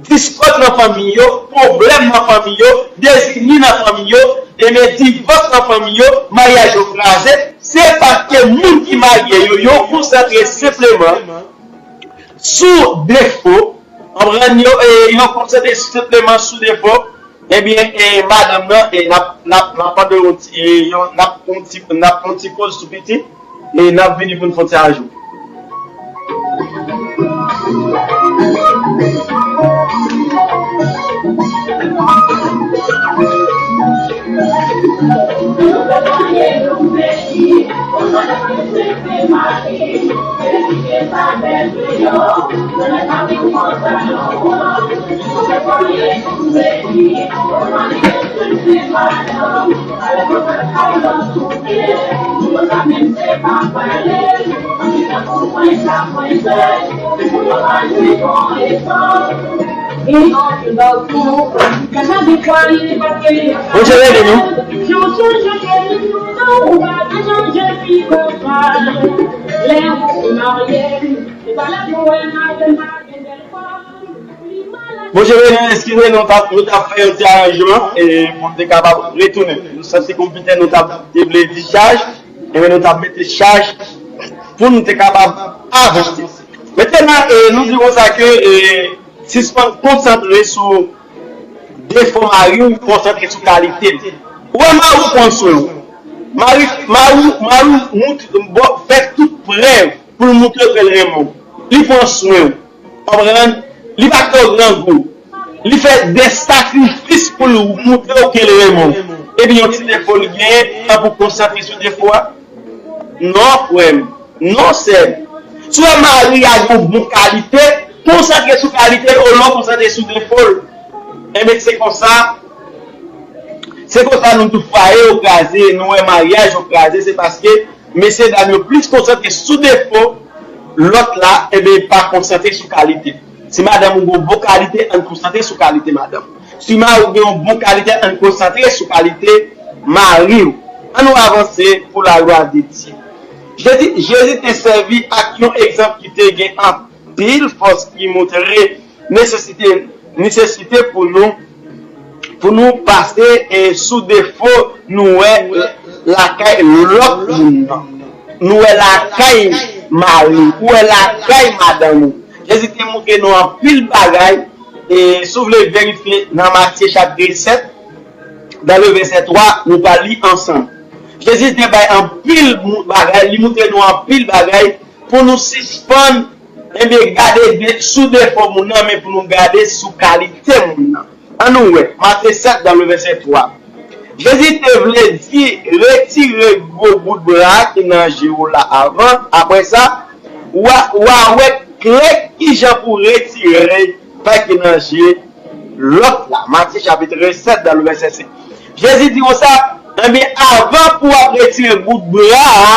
diskòd nan fanmi yo, pwoblèm nan fanmi yo, dezini nan fanmi yo, ebyen, divòs nan fanmi yo, maryaj yo kraze, se paske moun ki marye yo, yo konsantre senpleman sou defo, konprann yo, e, yo konsantre senpleman sou defo, ebyen, e, madanm nan, e, n ap, n ap, n ap mande yon ti, e, yon, n ap yon ti, n ap yon ti poz tou piti, e n ap vini pou n fè yon ti ajoute. Bondye beni nou. Bondye beni nou, eskize nou, t ap, nou t ap fè yon ti aranjman, e, pou nou te kapab retounen. Nou santi konpitè nou t ap te vle di chaj, ebyen nou t ap mete chaj pou nou te kapab avanse. Mentnan, e, nou di konsa ke, e, sispann konsantre sou defo mari w, konsantre sou kalite l. Ou wè mari w pran swen w. Mari, mari, mari w mout-, bon, fè tout prèv pou l moutre w ke l renmen w. Li pran swen w. Konprann? Li pa kite w grangou. Li fè de sakrifis pou l moutre w ke l renmen w. Epi yon ti defo li genyen, tanpri w konsantre sou defo a. Non, frè m. Non, sè m. Si w wè mari a gen yon bon kalite, konsantre sou kalite l olye w konsantre sou defo l. Enben, se konsa, se konsa nou tout fwaye yo kraze, nou wè maryaj yo kraze, se paske mesye dam yo plis konsantre sou defo lòt la, enben, pa konsantre sou kalite. Si madanm ou gen yon bon kalite, ann konsantre sou kalite madanm. Si mari w gen yon bon kalite, ann konsantre sou kalite mari w. Ann nou avanse pou laglwa de Dye. Jezi, Jezi te sèvi ak yon egzanp ki te gen anpil fòs ki montre nesesite, nesesite pou nou, pou nou pase, e, sou defo nou wè lakay lòt moun nan. Nou wè lakay mari w, ou wè lakay madanm ou. Jezi te montre nou anpil bagay, e si w vle verifye nan Matye chapit sèt, dans le verset trois, nou pral li ansanm. Jezi te bay anpil mou-, bagay, li montre nou anpil bagay pou nou sispann, ebyen, gade de, sou defo moun nan, men pou nou gade sou kalite moun nan. Ann nou wè, Matye sèt, dans le verset trois. Jezi te vle di, retire gwo bout bra ki nan je w la avan, apre sa, w a, w a wè klè kijan pou retire pay ki nan je lòt la. Matye chapit sèt, dans le verset cinq. Jezi di konsa, enben, avan pou w ap retire bout bra a,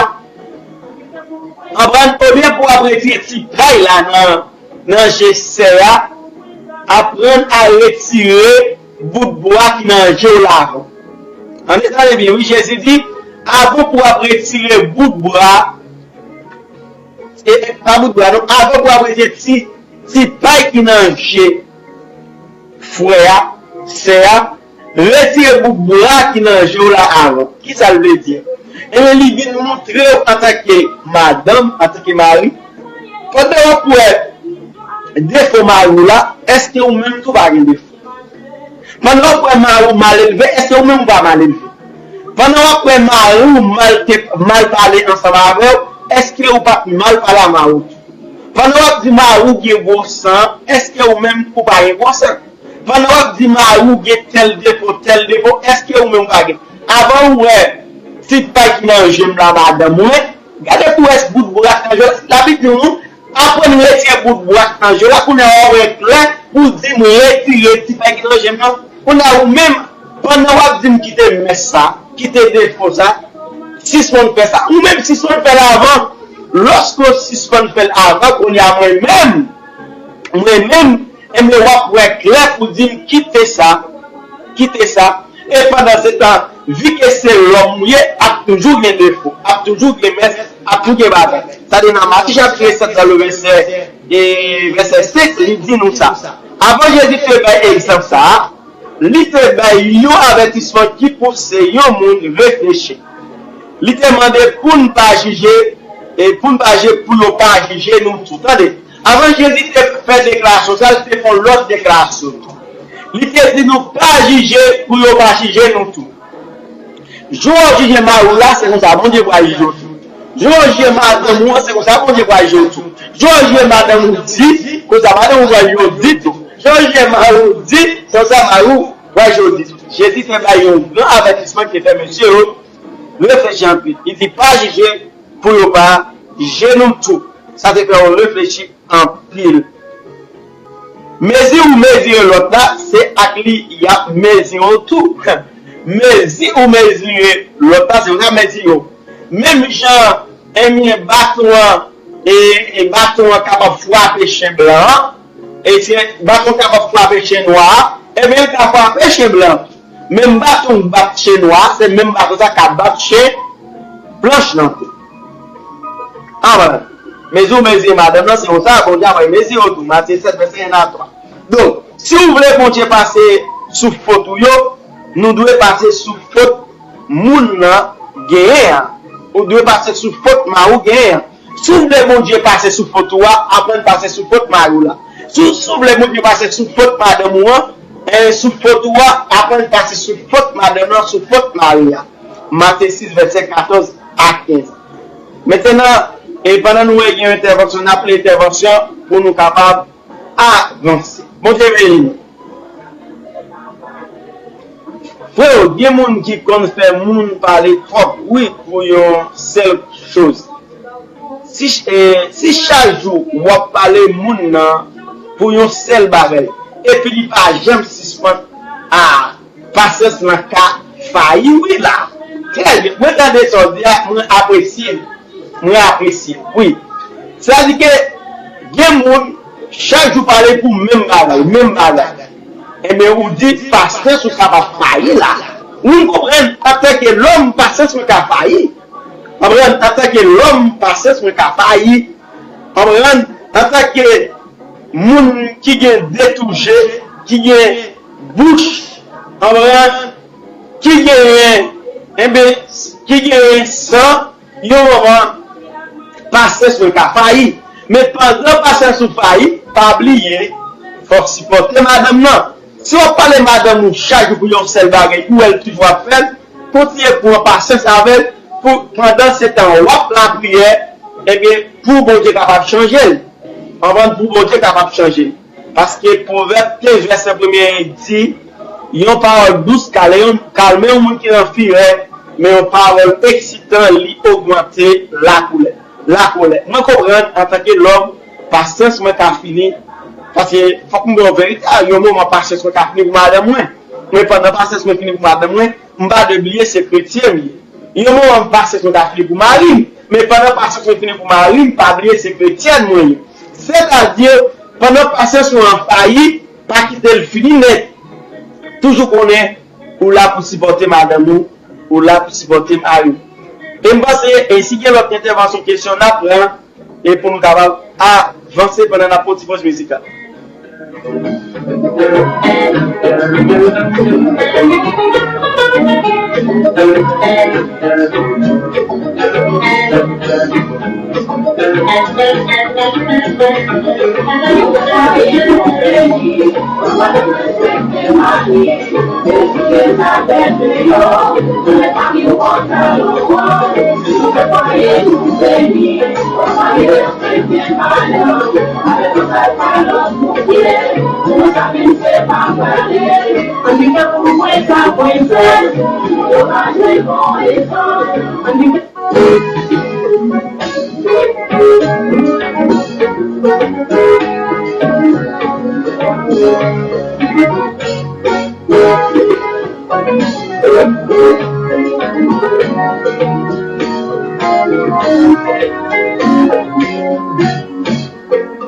aprann, ebyen, pou w ap retire ti pay la nan, nan je sè a, aprann a retire bout bwa ki nan je w la avan. Ann tande byen, wi, Jezi di, avan pou w ap retire bout bwa, e, e, pa bout bwa, non, avan pou w ap retire ti, ti pay ki nan je frè a, sè a, retire bout bwa ki nan je w la avan. Kisa l vle di? Ebyen, li vin montre w antanke madanm, antanke mari, pandan w ap wè defo mari w la, èske ou menm tou pa gen defo? Pandan w ap wè mari w mal elve, èske ou menm ou pa mal elve? Pandan w ap wè mari w mal te, mal pale ansanm avè w, èske ou pa t mal pale a mari w tou? Pandan w ap di mari w gen gwo san, èske ou menm ou pa gen gwo san? Pandan w ap di mari w gen tèl defo, tèl defo, èske ou menm ou pa gen? Avan ou wè ti pay ki nan je m la madanm mwen, gade pou wè si bout bwa k nan je w la. Labib di nou, aprann retire bout bwa k nan je w la, kounye a w a wè klè pou w di m retire ti pay ki nan je m nan. Kounye a ou menm, pandan w ap di m kite mès sa, kite defo sa, sispann fè sa. Ou menm sispann fè l avan. Lòske w sispann fè l avan, kounye a mwen menm, mwen menm, enben w ap wè klè pou di m kite sa, kite sa. E pandan se tan, vi ke se lòm ou ye, ap toujou gen defo, ap toujou gen mès, ap toujou gen bagay. Sa te nan Matye chapit trèz, nan le vèsè, e vèsè senk, li di nou sa. Avan Jezi te bay egzanp sa a, li te bay yon avètisman ki pouse yon moun reflechi. Li te mande pou n pa jije, e pou n pa jije, pou yo pa jije nou tou. Tande, avan Jezi te fè deklarasyon sa, li te fè yon lòt deklarasyon tou. Li te di nou pa jije pou yo pa jije nou tou. Jan w jije mari w la, se konsa Bondye pral jije w tou. Jan w jije madanm ou an, se konsa Bondye pral jije w tou. Jan w jije madanm ou di, konsa madanm ou pral jije w di tou. Jan w jije mari w di, se konsa mari w pral jije w di tou. Jezi te bay yon gran avètisman ki te fè mesye yo reflechi anpil. Li di pa jije pou yo pa jije nou tou. Sa te fè yo reflechi anpil. Mezi ou mezire lòt la, se ak li y ap mezire w tou. Mezi ou mezire lòt la, se yo k ap mezire w. Menm jan, ebyen, baton an, e, e baton an kapab frape chen blan an, e si baton an kapab frape chen nwa a, ebyen, l ka frape chen blan an. Menm baton k bat chen nwa a, se menm baton sa k ap bat chen blanch lan tou. Anpran, mezi w mezi madanm nan, se konsa Bondye ap mezi w tou. Matye sèt, vèsè en a twa. Donk, si w vle Bondye pase sou fot ou yo, nou dwe pase sou fot moun nan genyen an. Ou dwe pase sou fot mari w genyen an. Si w vle Bondye pase sou fot ou a, aprann pase sou fot mari w la. Si, si w vle Bondye pase sou fot madanm ou an, e sou fot ou a, aprann pase sou fot madanm nan, sou fot mari a. Matye sis, vèsè katòz a kenz. Mentenan, e pandan nou wè gen entèvansyon, n ap li entèvansyon pou nou kapab avanse. Bondye beni nou. Freo, gen moun ki konn fè moun pale twòp, wi, pou yon sèl choz. Si, eh, si chak jou w ap pale moun nan pou yon sèl bagay, epi li pa janm sispann, a, pasyans lan ka fayi, wi, la. Trè byen. Mwen tande sa w di a, mwen apresye l. Mwen apresye l, wi. Sètadi ke gen moun, chak jou pale pou menm bagay, menm bagay. Ebyen, ou di pasyans ou kapab fayi la. Ou konprann, antanke lòm, pasyans mwen ka fayi. Konprann, antanke lòm, pasyans mwen ka fayi. Konprann, antanke moun ki gen de tou je, ki gen bouch, konprann, ki genyen, enben, ki genyen san, yon moman, pasyans mwen ka fayi. Men pandan pasyans ou fayi, pa bliye, fòk sipòte madanm nan. Si w ap pale madanm ou chak jou pou yon sèl bagay, ou wè l toujou ap fè l, kontinye pran pasyans avè l pou pandan se tan w ap lapriyè, ebyen, pou Bondye kapab chanje l. Konprann? Pou Bondye kapab chanje l. Paske Pwovèb kenz vèsè premye a di, yon pawòl dous kale yon, kalme yon moun ki nan firè, men yon pawòl eksitan li ogmante lakoulè, lakolè. Mwen konprann antanke lòm, pasyans mwen ka fini, paske fòk m ba w verite a, yon moman pasyans mwen ka fini pou madanm mwen. Men pandan pasyans mwen fini pou madanm mwen, m pa dwe bliye se kretyen m ye. Yon moman pasyans mwen ka fini pou mari m, men pandan pasyans mwen fini pou mari m, pa bliye se kretyèn mwen ye. Sètadi, pandan pasyans ou an fayi, pa kite l fini nèt. Toujou konnen ou la pou sipòte madanm ou, ou la pou sipòte mari w. E m panse, e si gen lòt entèvansyon, kesyon, n ap pran, e pou nou kapab avanse pandan n ap pran ti poz mizikal.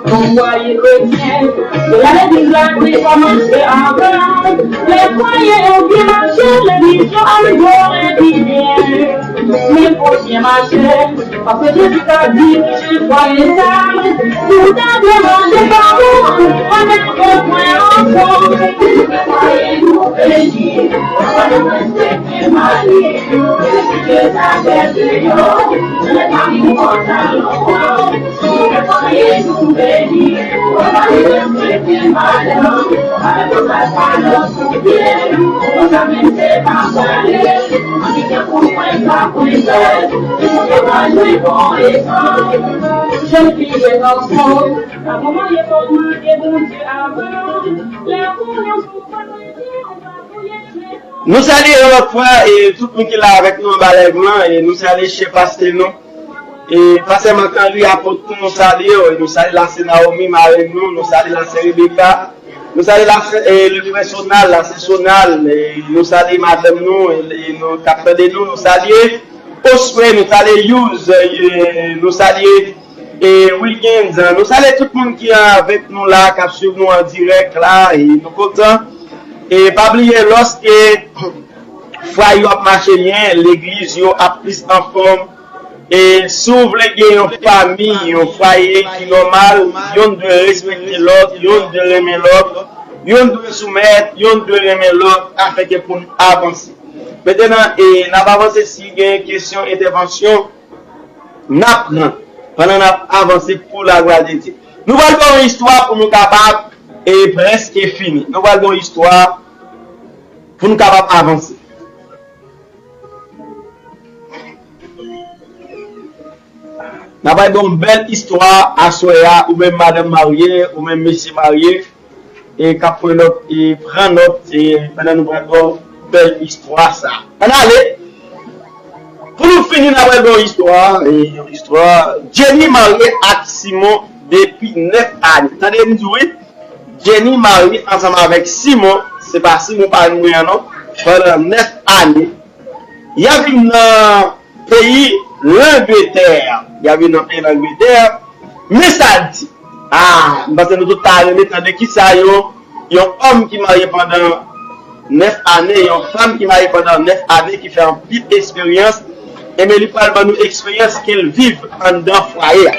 Yon fwaye kretyen, se la legliz la dwe kòmanse avan. Lè fwaye yo byen mache, legliz yo adore pi byen. Men fò w byen mache, paske Jezi ka dirije fwaye sa. Si w ta byen mache pa ou, ou pa t ap gen pwen ankò. Fwaye nou beni, fwaye nou respekte marye, respekte sa bèl deyò, lè fwaye nou kontan nou. Nou salye yon lòt fwa e tout moun ki la avèk nou anba live lan, e nou salye chè pastè nou. E pastè Marc-Henry Apôtre, nou salye w, e nou salye la sè Naomi, marèn nou, nou salye la sè Rebecca, nou salye la sè, e, le frè Sonal, la sè Sonal, e nou salye madanm nou, e, e nou k ap tande nou, nou salye Oswè, nou salye Yuz, e nou salye, e, Wilgens, nou salye tout moun ki avèk nou la, k ap swiv nou an dirèk la, e nou kontan. E pa bliye, lòske fwaye yo ap mache byen, legliz yo ap plis anfòm. E si w vle gen yon fanmi, yon fwaye ki nòmal, youn dwe respekte lòt, youn dwe renmen lòt, youn dwe soumèt, youn dwe renmen lòt, afenke pou n avanse. Mentenan, e, n ap avanse si gen kesyon, entèvansyon, n ap pran pandan n ap avanse pou laglwa de Dye. Nou pral ba w yon istwa pou nou kapab, e, prèske fini. Nou pral ba w yon istwa pou nou kapab avanse. N ap bay yon bèl istwa aswè a, ou menm madanm marye, ou menm mesye marye, e k ap pran nòt, e pran nòt, e pandan nou pral ba w bèl istwa sa. Ann ale! Pou nou fini, n ap pral ba w istwa, e yon istwa, Jenny marye ak Simon depi nèf ane. Tande m di w wi, Jenny marye ansanm avèk Simon, se pa Simon pa nou an non, pandan nèf ane. Y ap viv nan peyi Langletè. Y ap viv nan peyi Langletè. Men sa l di. Ah, m panse nou tout ta renmen tande kisa yon, yon òm ki marye pandan nèf ane, yon fanm ki marye pandan nèf ane, ki fè anpil esperyans, enben li pral ban nou eksperyans ke l viv anndan fwaye a.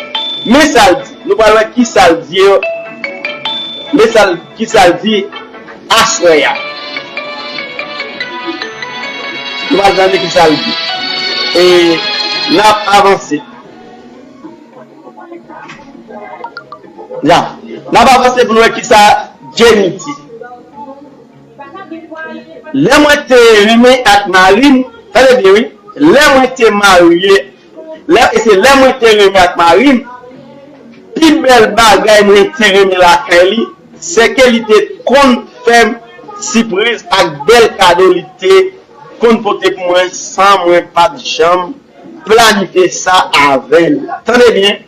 Men sa l di. Nou pral wè kisa l di yo. Men sa l, kisa l di aswè a. Nou pral tande kisa l di. E n ap avanse. Ya. N ap avanse pou n wè kisa Jenny di. Lè mwen te renmen ak mari m, tande byen wi, lè mwen te marye, lè, e se lè mwen te renmen ak mari m, pi bèl bagay mwen te renmen lakay li, se ke li te konn fè m sipriz ak bèl kado li te konn pote pou mwen san mwen pa t janm planifye sa avè l. Tande byen,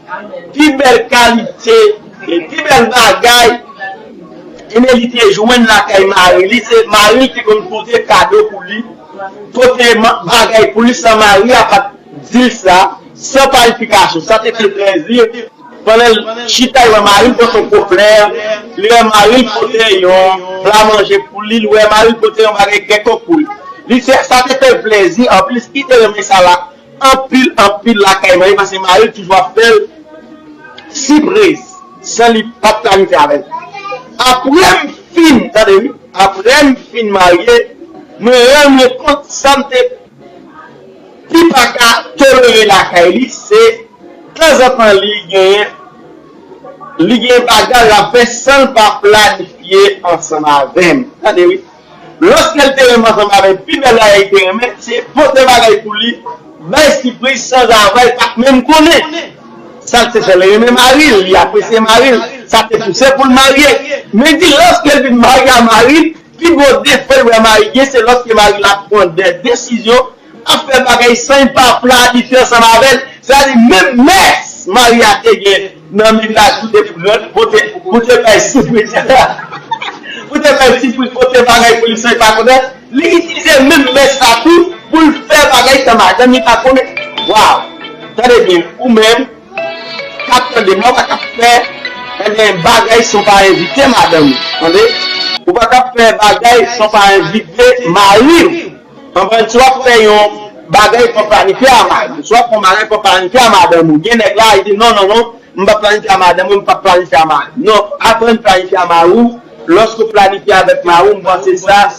pi bèl kalite, e pi bèl bagay, ebyen li te jwenn lakay mari li, se mari l te konn pote kado pou li, pote ma-, bagay pou li san mari a pa t di l sa, san planifikasyon. Sa te fè l plèzi. Pandan l chita, li wè mari l pote yon po flè, li wè mari l pote yon pla manje pou li, li wè mari l pote yon bagay kèlkonk pou li. Li fè, sa te fè l plèzi, anplis, li te renmen sa la anpil, anpil lakay mari, paske mari l toujou ap fè l sipriz, san li pa t planifye avè l. Apre m fin, tande wi, apre m fin marye, mwen rann mwen kont sa m te pi pa ka tolere lakay li, se tanzantan li genyen, li genyen bagay l ap fè san l pa planifye ansanm avè m. Tande wi. Lòske l te renmen ansanm avè l, pi bèl bagay li te renmen, se pote bagay pou li, bay sipriz sanzavwa, li pa t menm konnen. Sa l te fè, li renmen mari l, li apresye mari l, sa te pouse pou l marye. Men di, lòske l vin marye a mari l, pi gwo defo l wè mari gen, se lòske mari l ap pran de desizyon, ap fè bagay san l pa planifye ansanm avè l. Sa di, menm mès mari a te gen nan menaj pou te, pou te, pou te bay sipriz. Pou te bay sipriz, pote bagay pou li san l pa konnen. Li itilize menm mès la tou pou l fè bagay san madanm li pa konnen. Waw! Tande byen, ou menm, k ap tande m la, ou pa ka fè, ebyen, bagay san w pa envite madanm ou. Tande? Ou pa ka fè bagay san w pa envite mari w. Konprann? Si w ap fè yon bagay, fò w planifye a mari w. Si w ap fè yon bagay, fò w planifye a madanm ou. Gen nèg la, li di, "Non, non, non, m p ap planifye a madanm mwen, m p ap planifye a mari m." Non, aprann planifye a mari w. Lòske w planifye avèk mari w, m panse sa,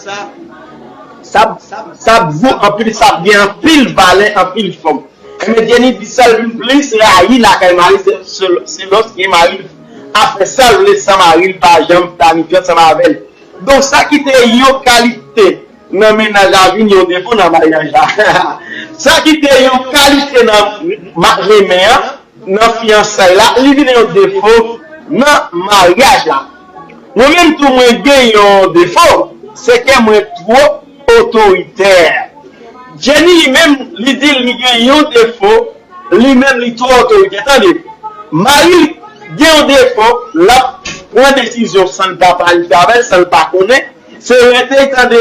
sa, sa ap vo anpil, sa ap gen anpil valè, anpil fòm. Ebyen, Jenny di sa l vin plis rayi lakay mari, se, se, se lòske mari ap fè sa l vle san mari l pa janm planifye ansanm avè l. Donk, sa ki te yon kalite nan menaj la vin yon defo nan maryaj la. Sa ki te yon kalite nan ma-, renmen an, nan fiyansay la, li vin yon defo nan maryaj la. Mwen menm tou, mwen gen yon defo, se ke mwen twò otoritè. Jenny, li menm, li di li gen yon defo, li menm, li twò otoritè. Tande, mari l gen yon defo, l ap pran desizyon san l pa planifye avè l, san l pa konnen. Se rete tande,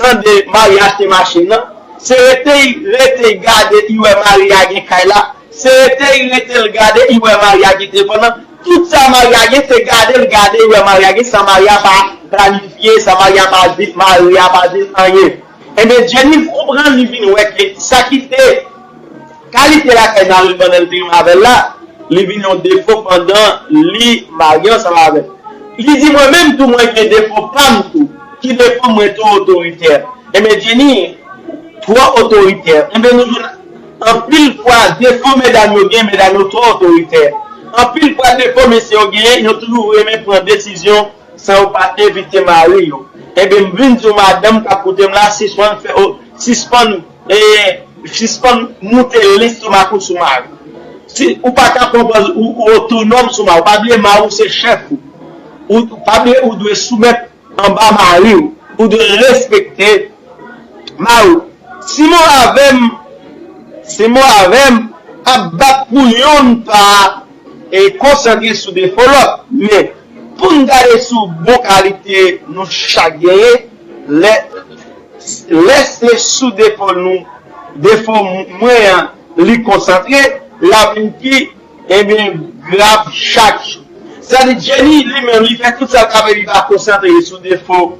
tande mari achte machin nan. Se rete, rete gade, li wè mari a gen kay la. Se rete, rete l gade, li wè mari a gen telefòn nan. Tout sa mari a gen, se gade l gade, li wè mari a gen, sa mari a pa planifye, sa mari a pa di, mari a pa di l anyen. Ebyen, Jenny konprann, li vin wè ke sa ki te kalite lakay mari l pandan l te renmen avè l la, li vin yon defo pandan li marye ansanm avè l. Li di, "Mwen menm tou, mwen gen defo pa m tou." Ki defo? "Mwen twò otoritè." Ebyen, Jenny, twò otoritè. Ebyen, nou jwenn anpil fwa defo medam yo gen, medam yo twò otoritè. Anpil fwa defo mesye yo genyen, yo toujou renmen pran desizyon san yo pa envite mari yo. Ebyen, m vin di w, madanm k ap koute m la, sispann fè, o, sispann, e, sispann moute lestomak ou sou mari. Si ou pa ka pran pòz ou, ou otonòm sou mari, ou pa bliye mari w se chèf ou. Ou pa bliye ou dwe soumèt anba mari w. Ou dwe respekte mari w. Simon avè m, Simon avè m ap bat pou yonn pa e konsantre sou defo lòt. Men, pou n gade sou bon kalite nou chak genyen, lè, lè se sou defo nou, defo mwen an, li konsantre, l ap vin pi, ebyen, grav chak jou. Sa di, Jenny, li menm, li fè tout sa l ka fè, li pa konsantre sou defo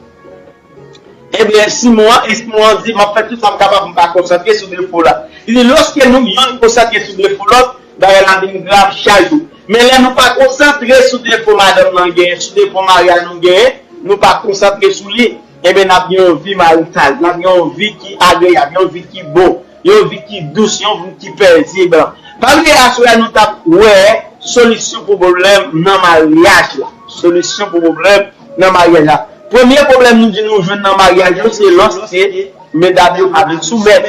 Ebyen, Simon an, e Simon an di, "M ap fè tout sa m kapab, m pa konsantre sou defo la." Li di, lòske nou yonn konsantre sou defo lòt, bagay la vin grav chak jou. Men lè nou pa konsantre sou defo madanm nan genyen, sou defo mari a nou genyen, nou pa konsantre sou li, ebyen, n ap gen yon vi marital, n ap gen yon vi ki agreyab, yon vi ki bon. Yon vi ki dous, yon vi ki pezib. Pa bliye aswè a nou t ap wè solisyon pou pwoblèm nan maryaj la. Solisyon pou pwoblèm nan maryaj la. Premye pwoblèm nou di nou jwenn nan maryaj yo, se lòske medam yo pa vle soumèt.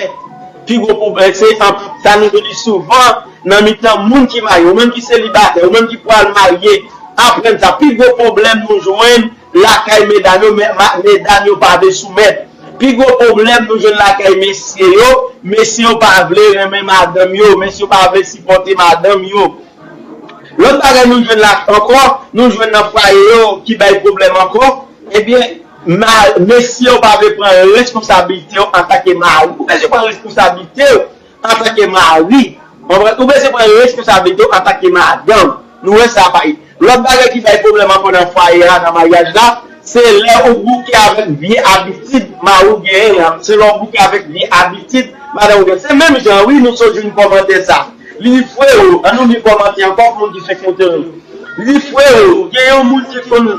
Pi gwo pwoblèm, se an, sa nou di souvan nan mitan moun ki marye, ou menm ki selibatè, ou menm ki pral marye, aprann sa. Pi gwo pwoblèm nou jwenn lakay medam yo, me-, ma-, medam yo pa vle soumèt. Pi gwo pwoblèm nou jwenn lakay mesye yo, mesye yo pa vle renmen madanm yo, mesye yo pa vle sipòte madanm yo. Lòt bagay nou jwenn la ankò, nou jwenn nan fwaye yo ki bay pwoblèm ankò, ebyen, ma-, mesye yo pa vle pran responsablite yo antanke mari. Ou bezwen pran responsablite w antanke mari. Konprann? Ou bezwen pran responsablite w antanke madanm. Nou wè sa bay. Lòt bagay ki bay pwoblèm ankò nan fwaye a, nan maryaj la, se lè ou bouke avèk vye abitid mari w genyen an. Se lè ou bouke avèk vye abitid madanm ou genyen. Se menm jan, wi, nou sot jwenn kòmantè sa. Li di, "Freo, ann nou li kòmantè ankò pou moun ki fenk moute nou." Li di, "Freo, gen yon moun ki konn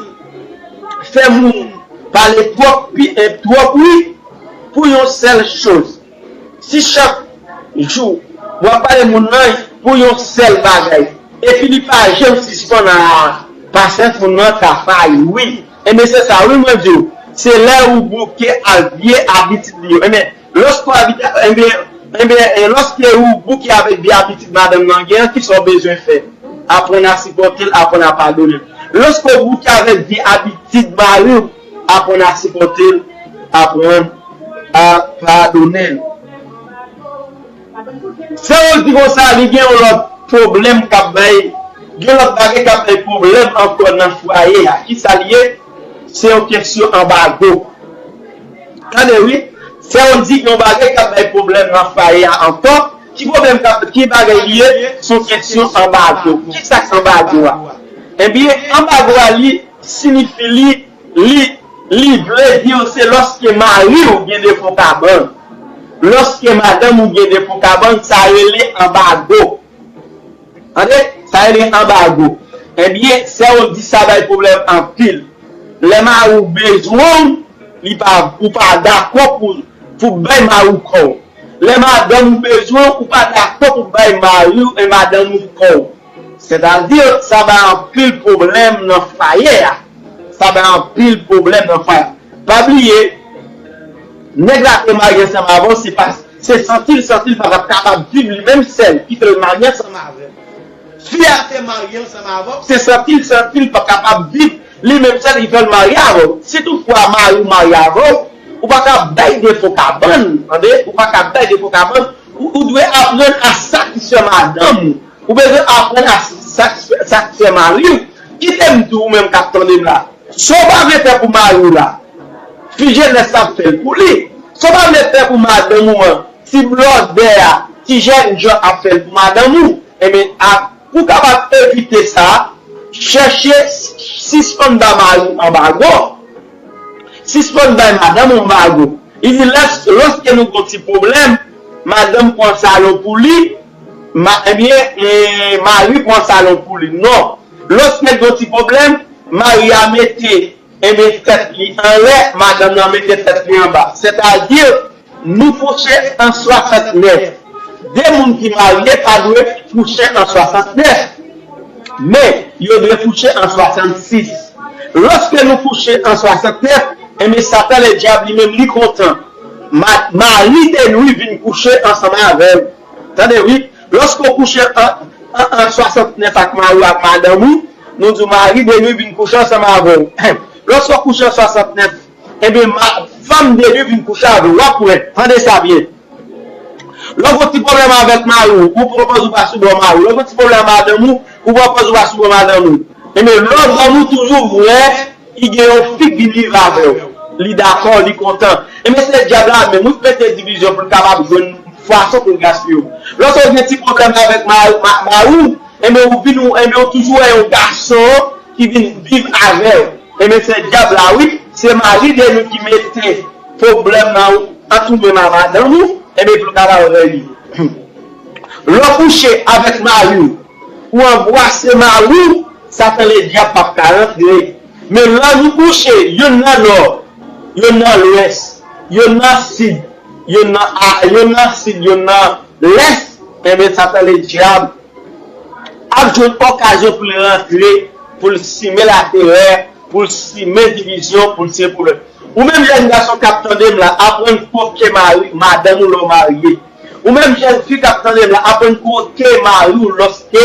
fè moun pale twòp, pi, eh, twòp, wi, pou yon sèl choz." Si chak jou w ap pale moun nan pou yon sèl bagay, epi li pa janm sispann a, pasyans moun nan ka fay, wi. Ebyen, se sa, wi, mwen di w. se lè ou bouke ak vye abitid li yo. Enben, lòske w abite, enben, enben, e, lòske ou bouke avèk vye abitid madanm nan gen an, kisa w bezwen fè? Aprann a sipòte l, aprann a padone l. Lòske w bouke avèk vye abitid mari w, aprann a sipòte l, aprann a padone l. Sè Rose di konsa, li gen yon lòt pwoblèm k ap bay, gen lòt bagay k ap bay pwoblèm ankò nan fwaye a. Kisa l ye? Se yon kesyon anbago. Tande wi, Sè Rose di gen yon bagay k ap bay pwoblèm nan fwaye a ankò. Ki pwoblèm k ap, ki bagay li ye? Se yon kesyon anbago. Kisa k anbago a? Ebyen, anbago a li siyifi li, li, li vle di se lòske mari w gen defo kabann. Lòske madanm ou gen defo kabann, sa rele anbago. Tande? Sa rele anbago. Ebyen, Sè Rose di sa bay pwoblèm anpil. Lè mari w bezwen w, li pa, ou pa dakò pou, pou bay mari w kò w. Lè madanm ou bezwen w, ou pa dakò pou bay mari w e madanm ou kò w. Sètadi, sa bay anpil pwoblèm nan fwaye a. Sa bay anpil pwoblèm nan fwaye a. Pa bliye, nèg la te marye ansanm avè w, se pa, se santi l, santi l pa t ap kapab viv li menm sèl, ki fè l marye ansanm avè w. Fi a te marye ansanm avè w, se santi l, santi l pa t ap kapab viv li menm sèl, ki fè l marye avè w. Si toutfwa mari w marye avè w, ou pa ka bay defo kabann, tande? Ou pa ka bay defo kabann. Ou, ou dwe aprann a satisfè madanm ou. Ou bezwen aprann a satisfè, satisfè mari w. Kite m di w, ou menm k ap tande m la. Sa w pa vle fè pou mari w la, fi jenès la ap fè l pou li. Sa w pa vle fè pou madanm ou an, ti blòdè a, ti jènjan ap fè l pou madanm ou. Ebyen, a, pou w kapab evite sa, chèche sispann ba mari w anbago. Sispann bay madanm ou anbago. Li di, lès-, lòske nou gon ti pwoblèm, madanm pran salon pou li, ma, ebyen, e, mari pran salon pou li. Non. Lòske gon ti pwoblèm, mari a mete, ebyen, tèt li anlè, madanm nan mete tèt li anba. Sètadi, nou kouche an swasantnèf. De moun ki marye pa dwe kouche an swasantnèf. Men, yo dwe kouche an swasannsis. Lòske nou kouche an swasantnèf, enben, Satan Ledyab li menm li kontan. Ma-, mari de nou vin kouche ansanm avè w. Tande wi, lòske w kouche an, an, an swasantnèf ak mari w ak madanm ou, nou di w mari de nou vin kouche ansanm avè w. Lòske w kouche an swasantnèf, enben, ma-, fanm de nou vin kouche avè w. W ap wè, tande sa byen. Lè w gon ti pwoblèm avèk mari w, ou pran pòz ou pa sou bò mari w. Lè w gon ti pwoblèm ak madanm ou, ou pran pòz ou pa sou bò madanm ou. Enben, lè w dòmi, ou toujou wè, li gen yon figi li viv avè w. Li dakò, li kontan. Enben, se dyab la menm, wi, k mete divizyon pou l kapab jwenn fason pou l gaspiye w. Lòske w gen ti pwoblèm avèk ma-, ma-, mari w, enben, ou vin, ou, enben, ou toujou wè yon gason ki vin viv avè w. Enben, se dyab la, wi. Se mari de nou ki mete pwoblèm nan ant ou menm ak madanm ou, enben, pou l kapab règle. Lè w kouche avèk mari w, ou anbrase mari w, Satan Ledyab p ap ka rantre. Men lè nou kouche, youn nan nò, youn nan lwès, youn nan sid, youn nan a, youn nan sid, youn nan lès, enben, Satan Ledyab ap jwenn okazyon pou l rantre, pou l simen laterè, pou l simen divizyon, pou l simen pwoblèm. Ou menm jèn gason k ap tande m la, aprann kwoke mari, madanm ou lè w marye. Ou menm jèn fi k ap tande m la, aprann kwoke mari w lòske,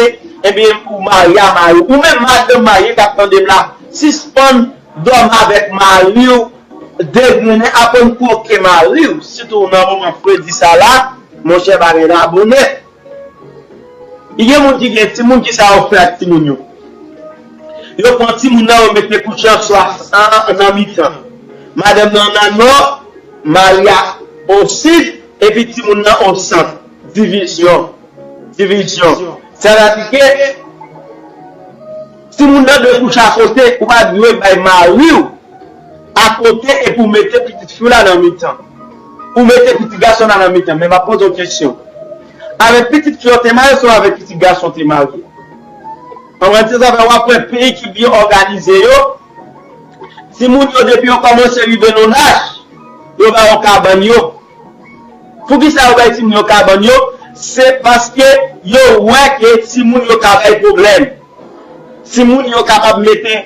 ebyen, ou marye a mari w. Ou menm madanm marye k ap tande m la, sispann dòmi avèk mari w, degrennen, aprann kwoke mari w. Sitou nan moman fredi sa la, monchè, bagay la bonè. Li gen moun ki gen timoun, kisa yo fè ak timoun yo? Yo pran timoun nan, yo mete kouche an swa an, nan mitan. Madanm nan nan nò, mari a o sid, epi timoun nan o sant. Divizyon. Divizyon. Sètadi ke timoun nan dwe kouche akote, ou pa dwe bay mari w akote epi w mete pitit fi w la nan mitan. Ou mete pitit gason w la nan mitan. Men m ap poze w kesyon. Avèk pitit fi w te marye, oswa avèk pitit gason w te marye? An reyalite, sa fè w ap wè peyi ki byen òganize yo, timoun yo, depi yo kòmanse rive nan laj, yo ba yo kabann yo. Poukisa yo bay timoun yo kabann yo? Se paske yo wè ke timoun yo ka bay pwoblèm. Timoun yo kapab mete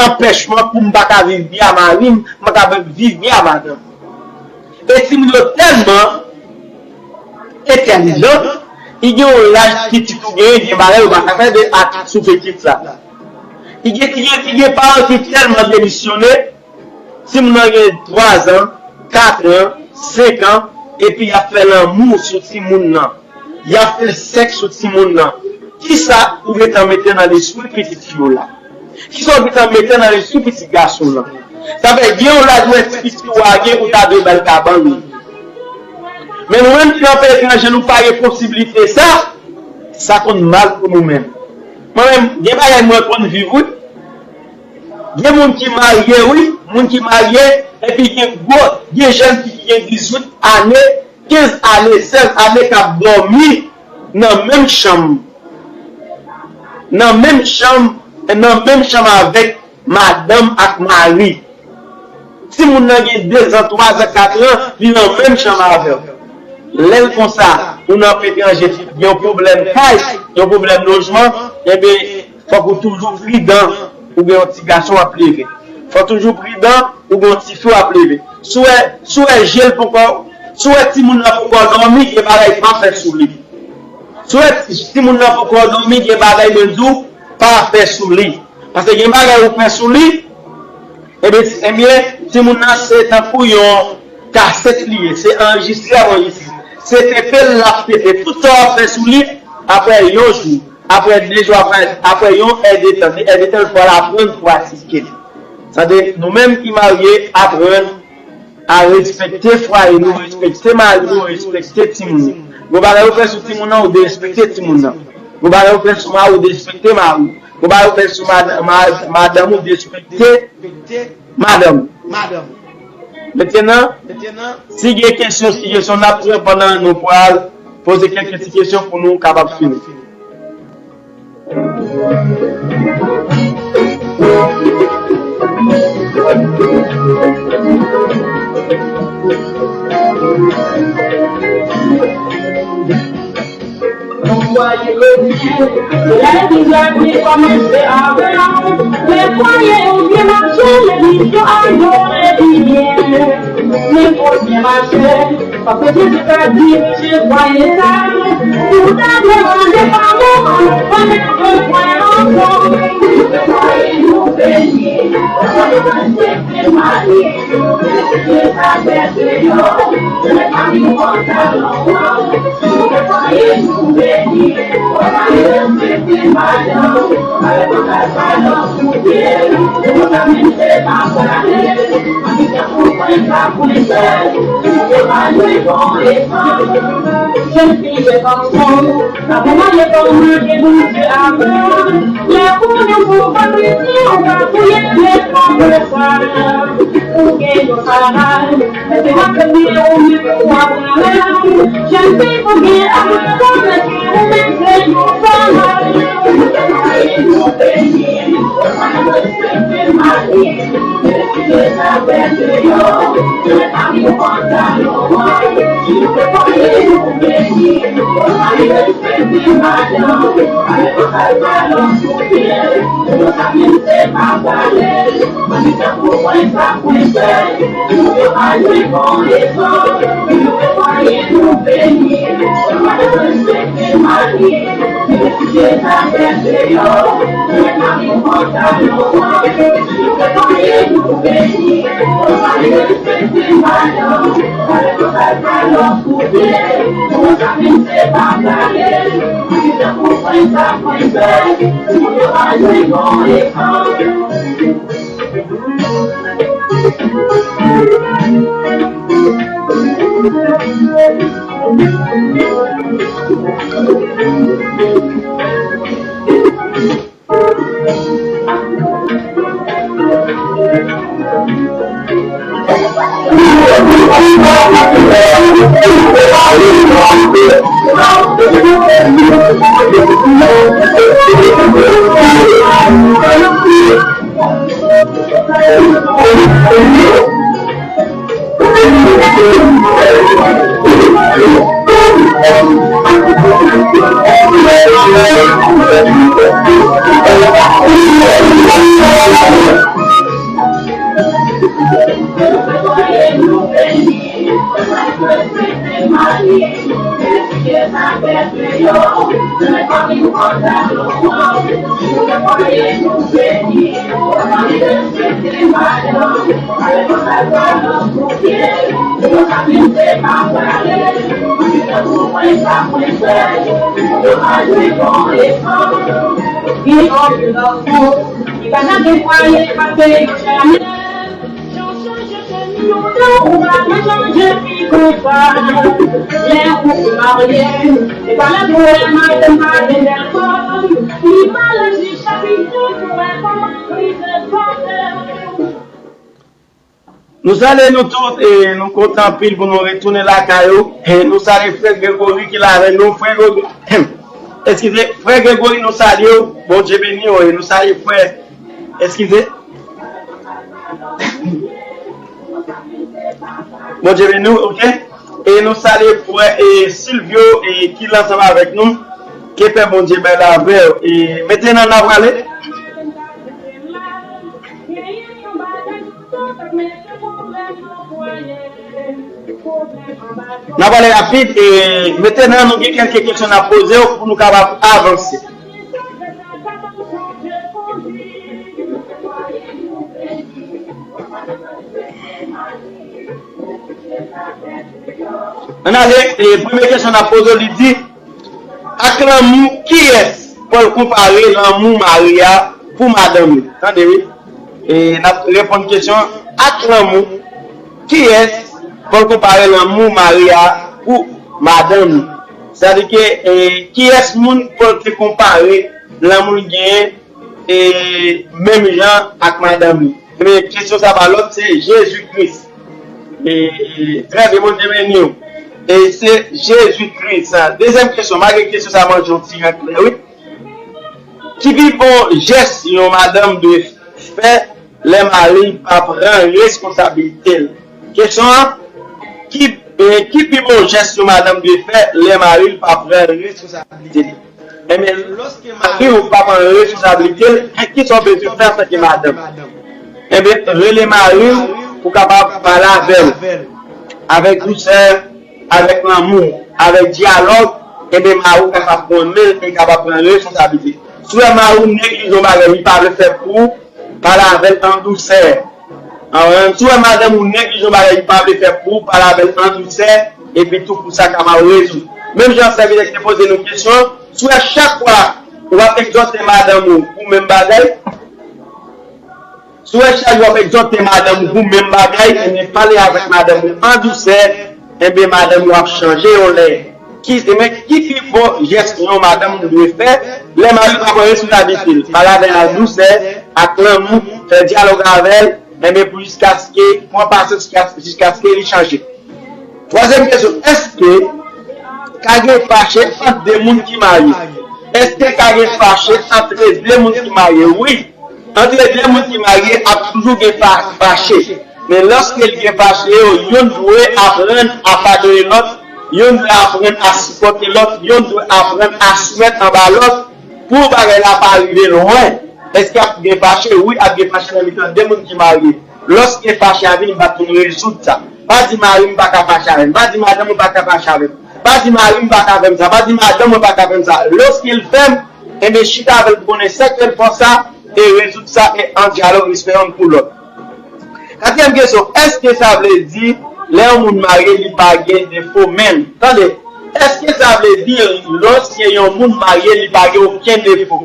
anpèchman pou m pa ka viv byen a mari m, m pa ka viv byen a madanm. E timoun yo tèlman entèlijan, li gen yon laj pitit ou genyen, gen bagay ou pa ka fè de ak sou pitit sa. Li gen, li gen, li gen paran ki tèlman demisyone, timoun nan gen twa zan, kat an, senk an, epi y ap fè lanmou sou timoun nan. Y ap fè sèks sou timoun nan. Kisa ou gentan mete nan lespri pitit fi w la? Kisa w gentan mete nan lespri pitit gason w lan? Sa fè gen yon laj ou wè ti pitit ou a gen, ou ta dwe ba l kabann li. Men nou menm ki nan peyi etranje, nou pa gen posiblite sa, sa konn mal pou nou menm. Mwen menm, gen bagay mwen konn viv, wi. Gen moun ki marye, wi, moun ki marye, epi gen gwo, gen jèn fi ki gen dizuit ane, kenz ane, sèz ane k ap dòmi nan menm chanm. Nan menm chanm, nan menm chanm avèk madanm ak mari. Timoun nan gen de zan, twa zan, kat zan, li nan menm chanm avè w. Lè l konsa, ou nan peyi etranje, gen yon pwoblèm kay, gen yon pwoblèm lojman, ebyen, fòk ou toujou pridan, ou gen yon ti gason w ap leve. Fòk toujou pridan, ou gen yon ti fi w ap leve. Si w wè, si w wè je l poko, si w wè timoun nan poko dòmi, gen bagay pa fè sou li. Si w wè timoun nan poko dòmi, gen bagay mwen di w pa fè sou li. Paske gen bagay ou fè sou li, ebyen, ebyen, timoun nan se tankou yon kasèt li ye, se anrejistre ap anrejistre. Se tepe l ap tepe. Tout sa w ap fè sou li, apre yon jou, apre de jou, apre, apre yon èdtan, de èdtan, fò l aprann pratike l. Tande, nou menm ki marye, aprann a respekte fwaye nou, respekte mari nou, respekte timoun nou. Gon bagay ou fè sou timoun nan, ou derespekte timoun nan. Gon bagay ou fè sou mari, ou derespekte mari w. Gon bagay ou fè sou mad-, mad-, madanm ou, derespekte madanm ou. Mentnan, si gen kesyon, si kesyon n ap pran pandan nou pral poze kèk ti kesyon pou nou kapab fini. Yon fwaye yo di, lè ki gade kòmanse avè w, lè fwaye yo byen mache, lè misyon a yo byen, men fò byen mache. Paske Jezi ka dirije fwaye sa, si w ta vle mande pa mwen, mwen menm mwen kwè ankò. Fwaye nou beni, fwaye nou beni. Jèn fi e gason, sa pou marye kòman ke Bondye avè w. Lè ou konnen ou pa kretyen, ou pa touye lè kòman sa. Ou gen yon travay, mete w ap fè byen ou menm ou ap travay. Jèn fi pou gen avan kòman ke ou menm se yon travay. Nou salye nou tout e nou kontan anpil pou nou retounen lakay ou. E nou salye frè Gregory ki la avèk nou. Frè Gregory, eskize, frè Gregory, nou salye w. Bondye beni w e nou salye frè, eskize. Bondye beni w, oke? E nou salye frè e Silvio e ki la ansanm avèk nou. Ke pè Bondye bèl avè w. E mentnan n a prale. N a prale rapid e mentnan nou gen kèlke kesyon n a poze w pou nou kapab avanse. Ann ale, e, premye kesyon n ap poze w, li di, ak lanmou, kiyès Pòl konpare lanmou mari a pou madanm li? Tande, wi. E n ap reponn kesyon an, ak lanmou, kiyès Pòl konpare lanmou mari a pou madanm li? Sètadi ke, e, kiyès moun Pòl te konpare lanmou l genyen e menm jan ak madanm li. Ebyen, kesyon sa pa lòt, se Jezi Kris. E, e, trè byen, Bondye beni w. E se Jezi Kris. Dezyèm kesyon, malgre kesyon sa manje yon ti ranklè, wi. Ki pi bon jès yon madanm dwe fè lè mari l pa pran responsabilite l? Kesyon an, ki, e, ki pi bon jès yon madanm dwe fè lè mari l pa pran responsabilite l? Ebyen, lòske mari w pa pran responsablite l, kisa w bezwen fè antanke madanm? Ebyen, rele mari w pou w kapab pale avè l avèk dousè, avèk lanmou, avèk dyalòg. Ebyen, mari w kapab pran men l e kapab pran responsablite. Si w wè mari w neglije yon bagay li pa vle fè pou ou, pale avè l an dousè. An, si w wè madanm ou neglije yon bagay li pa vle fè pou ou, pale avè l an dousè, epi tou pou sa kapab rezoud. Menm jan sèvitè ki te poze nou kesyon, si w wè chak fwa w ap egzòte madanm ou pou menm bagay, si w wè chak jou w ap egzòte madanm ou pou menm bagay, ebyen pale avèk madanm ou an dousè, ebyen madanm ou ap chanje yon lè. Ki, ebyen, ki pi bon jès yon madanm dwe fè lè mari pa pran responsablite l? Pale avè l an dousè, ak lanmou, fè dyalòg avè l, ebyen, pou jiskaske, pran pasyans jiskaske, jiskaske li chanje. Twazyèm kesyon, èske ka gen fache ant de moun ki marye? Èske ka gen fache antre de moun ki marye? Wi. Antre de moun ki marye ap toujou gen fa-, fache. Men lòske l gen fache yo, youn dwe aprann a padone lòt, youn dwe aprann a sipòte lòt, youn dwe aprann a soumèt anba lòt pou bagay la pa rive lwen. Èske ap gen fache? Wi, ap gen fache nan mitan de moun ki marye. Lòske fache a vini, m pa t konn rezoud sa. Pa di mari m pa ka fache avè m. Pa di madanm ou pa ka fache avè m. Pa di mari m pa ka fè m sa. Pa di madanm ou pa ka fè m sa. Lòske l fè m, enben, chita avè l pou konnen sa k fè l fè w sa, e rezoud sa e an dyalòg, respè youn pou lòt. Katriyèm kesyon, èske sa vle di lè yon moun marye, li pa gen defo? Men, tande, èske sa vle di lòske yon moun marye, li pa gen okenn defo?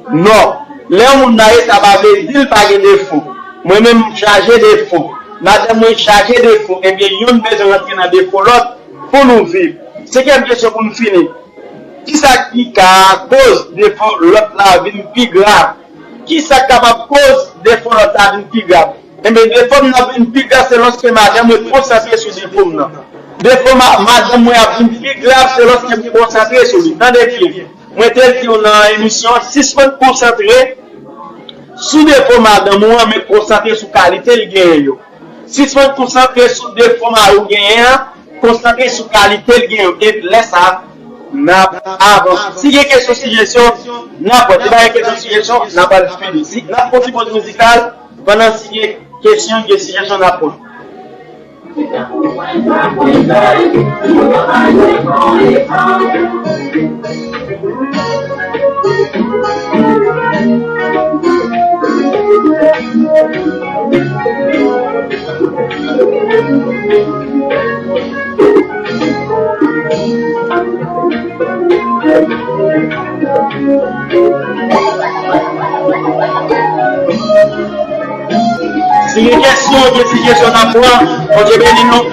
Non. Lè yon moun marye, sa pa vle di l pa gen defo. Mwen menm, m chaje defo. Madanm mwen chaje defo. Ebyen, youn bezwen rantre nan defo lòt pou nou viv. Senkyèm kesyon pou n fini. Kisa ki ka koz defo lòt la vin pi grav? Kisa k kapab koz defo lòt la vin pi grav? Enben, defo m nan vin pi grav se lòske madanm mwen konsantre sou defo m nan. Defo ma-, madanm mwen ap vin pi grav se lòske m konsantre sou li. Tande byen. Mwen te di w nan emisyon an, sispann konsantre sou defo madanm ou an, men konsantre sou kalite l genyen yo. Sispann konsantre sou defo mari w genyen an, konsantre sou kalite l genyen yo. Epi lè sa a, n ap avanse. Si gen kesyon, sijesyon, n ap pran. Si pa gen kesyon, sijesyon, n ap al fini. Si, n ap pran ti poz mizikal, pandan si gen kesyon, gen sijesyon, n ap pran. Si gen kesyon, gen ti kesyon n ap pran, Bondye beni nou.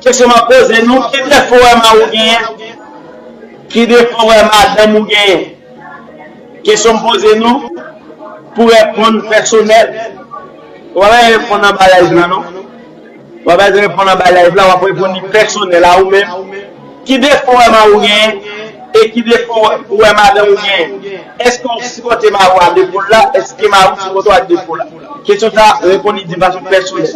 Kesyon m ap poze nou, ki defo w wè mari w genyen? Ki defo w wè madanm ou genyen? Kesyon m poze nou, pou reponn pèsonèl. Ou pa bezwen reponn anba live la, non. Ou pa bezwen reponn anba live la, w ap reponn li pèsonèl a ou menm. Ki defo w wè mari w genyen? E ki defo w wè madanm ou genyen? Èske w sipòte mari w ak defo l la? Èske mari w sipòte w ak defo l la? Kesyon sa a, reponn li de fason pèsonèl.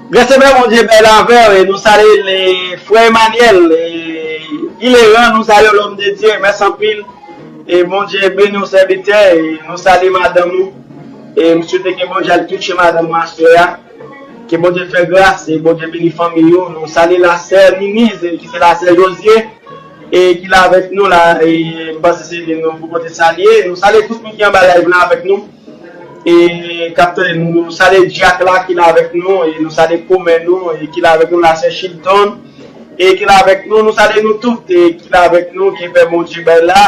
Gras e pè Bondye bèl avè w, e nou salye le frè Emmanuel, e Ileran, nou salye w, lòm de Dye, mèsi anpil. E Bondye beni w sèvitè, e nou salye madanm ou. E m swete ke Bondye al touche madanm ou aswè a. Ke Bondye fè gras, e Bondye beni fanmi yo. Nou salye la sè Niniz, e ki se la sè Josie, e ki la avèk nou la, e m panse se li nou pou pote salye. Nou salye tout moun ki anba live la avèk nou. E k ap tande nou, nou salye Dyak la ki la avèk nou, e nou salye komè nou, e ki la avèk nou la sè Chilton, e ki la avèk nou, nou salye nou tout, e ki la avèk nou, ke pè Bondye bay la.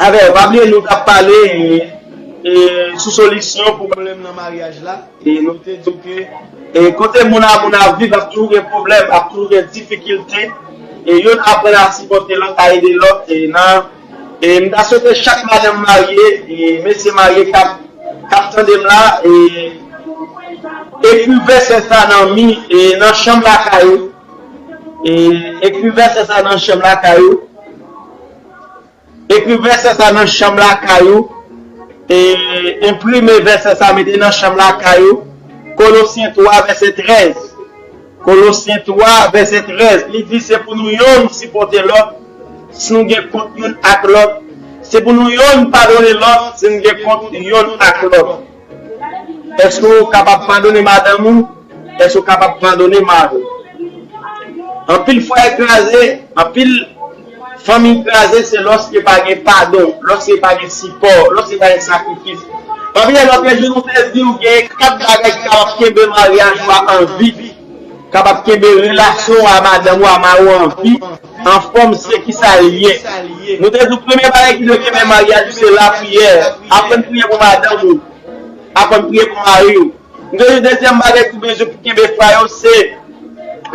Avè, pa bliye nou t ap pale, e, e sou solisyon pou pwoblèm nan maryaj la, e nou te di w ke, e kote moun a moun ap viv, ap toujou gen pwoblèm, ap toujou gen difikilte, e youn aprann a sipòte lòt, a ede lòt, e nan E m ta swete chak madanm marye, e mesye marye k ap, k ap tande m la, e ekri vèsè sa nan mi, e nan chanm lakay ou. E ekri vèsè sa nan chanm lakay ou. Ekri vèsè sa nan chanm lakay ou. E enprime vèsè sa, mete nan chanm lakay ou. Kolosyen twa, vèsè trèz. Kolosyen twa, vèsè trèz, li di, se pou nou yonn sipòte lòt si nou gen kont youn ak lòt. Se pou nou yonn padone lòt si nou gen kont youn ak lòt. Èske w kapab padone madanm ou? Èske w kapab padone mari w? Anpil fwaye kraze, anpil fanmi kraze, se lòske pa gen padon, lòske pa gen sipò, lòske pa gen sakrifis. Anpil lòt jou nou te di w gen kat bagay ki kapab kenbe maryaj ou a an vi, kapab kenbe relasyon w a madanm ou a mari w an vi, anfòm, se kisa l ye. Nou te di w premye bagay ki dwe kenbe maryaj ou se lapriyè. Aprann priye pou madanm ou. Aprann priye pou mari w. Nou te di w dezyèm bagay ki bezwen pou kenbe fwaye w se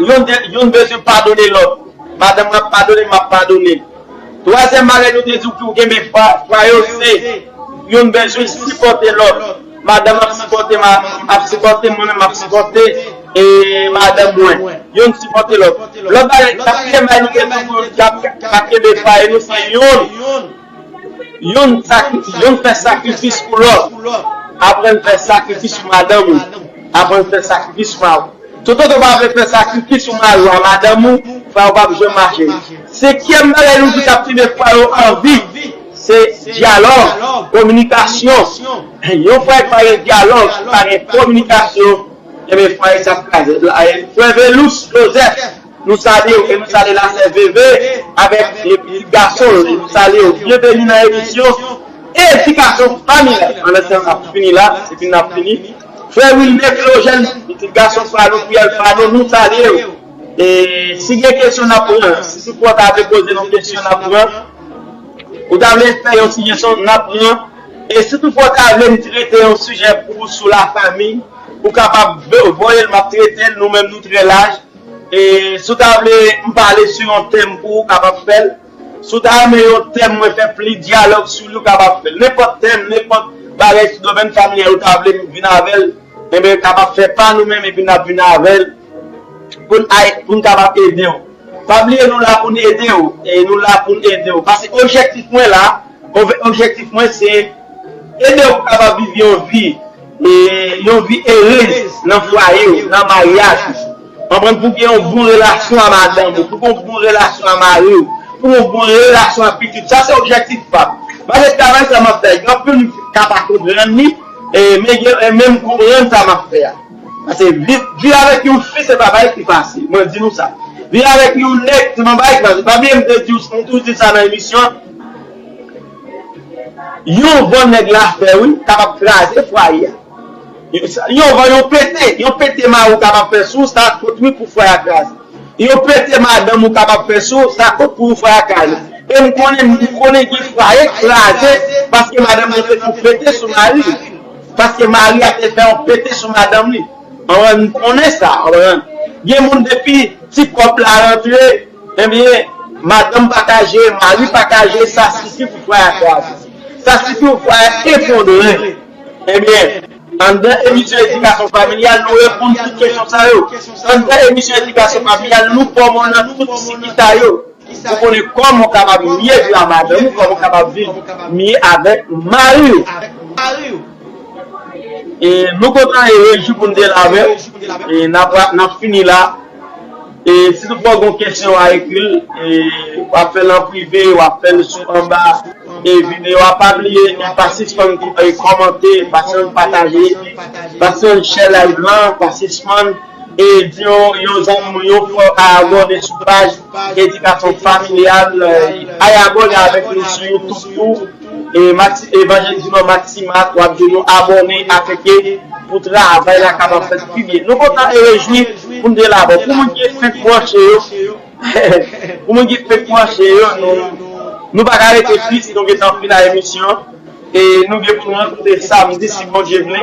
youn, youn bezwen padone lòt. Madanm mwen ap padone, m ap padone. Twazyèm bagay nou te di w pou kenbe fwa, fwaye w se youn bezwen sipòte lòt. Madanm ap sipòte, m ap sipòte, mwen menm m ap sipòte. e madanm mwen. Youn sipòte lòt. Lòt bagay, katriyèm bagay nou gen toujou k ap, k ap kenbe fwaye nou, se youn. Youn sakri-, youn fè sakrifis pou lòt. Aprann fè sakrifis pou madanm ou. Aprann fè sakrifis pou mari w. Toutotan w pa vle fè sakrifis pou mari w a madanm ou, frè, ou p ap janm mache. Senkyèm bagay nou di k ap kenbe fwaye yo an vi, se dyalòg, kominikasyon. Yon fwaye ki pa gen dyalòg, ki pa gen kominikasyon, ebyen, fwaye sa ap kraze. Frè Velous Joseph, nou salye w e nou salye lasè Veve avèk pitit gason l. Nou salye w. Byenveni nan emisyon Edikasyon Familyal. Pandan se tan n ap fini la, se fini n ap fini. Frè Wilner Filogène, pitit gason Fano, Fiyèl Fano, nou salye w. E si gen kesyon n ap pran, si toutfwa w ta vle poze nou kesyon n ap pran, ou ta vle fè yon ti kesyon n ap pran, e si toutfwa w ta vle m trete yon sijè pou ou sou lafanmi, ou kapab vo-, voye l, m ap trete l, nou menm nou trè laj. E si w ta vle m pale sou yon tèm pou ou, w kapab fè l. Si w ta renmen yon tèm mwen fè plis dyalòg sou li, w kapab fè l. Nenpòt tèm, nenpòt bagay sou domèn familyal ou ta vle m vin avè l, enben, w kapab fè pa nou menm epi n ap vin avè l pou n ay-, pou n kapab ede w. Pa bliye nou la pou n ede w, e nou la pou n ede w. Paske objektif mwen la, Obje-, objektif mwen se ede w pou kapab viv yon vi, e, yon vi erez nan fwaye w, nan maryaj ou. Konprann, pou gen yon bon relasyon a madanm ou, pou gen yon bon relasyon a mari w, pou gen yon bon relasyon a pitit. Sa se objektif pa m. Paske travay sa m ap fè, gen anpil moun k ap pa konprann li, e, men gen, e, men m konprann sa m ap fè a. Paske viv, viv avèk yon fi se pa bagay ki fasil. Mwen di nou sa. Viv avèk yon nèg se pa bagay ki fasil. Pa bliye m te di w, m toujou di sa nan emisyon an. Yon van nèg la fè, wi, kapab kraze fwaye a. Yon van, yon pete, yon pete mari w kapab fè sou w, sa kot wi pou fwaye a kraze. Yon pete madanm ou kapab fè sou w, sa kot pou fwaye a kraze. E m konnen, m konnen gen fwaye k kraze paske madanm nan se yon pete sou mari l. Paske mari a te fè yon pete sou madanm li. Anprann, m konnen sa, anprann. Gen moun depi ti kòb la rantre, ebyen, madanm pa ka jere, mari pa ka jere, sa sifi pou fwaye a kraze. Sa sifi pou fwaye a efondre. Ebyen, anndan emisyon edikasyon familyal, nou reponn tout kesyon sa yo. Anndan emisyon edikasyon familyal, nou fòme w nan tout siki sa yo. Pou konnen kòman w kapab miye viv ak madanm ou, kòman w kapab viv miye avèk mari w. E nou kontan e rejwi pou n te la avè w. E n ap, n ap fini la. E si toutfwa w gen kesyon, w a ekri l, e w ap fè l an prive, w ap fè l sou anba e videyo a. Pa bliye, pa sispann, e, kòmante, pa sispann pataje, pa sispann share live lan, pa sispann e di yon, yon zanmi w, yon frè w a abòne sou paj Edikasyon Familyal, e, al abòne avèk nou sou YouTube tou. E Maxi-, Evanjelis Junior Maximat, w ap jwenn nou abòne, atake pou travay la kapab fèt pi byen. Nou kontan e rejwi pou n te la avè w. Pou moun ki fenk branche yo, pou moun ki fenk branche yo, nou, nou pa ka rete plis, nou gentan fin a emisyon an. E nou gen pou nou rankontre samdi, si Bondye vle.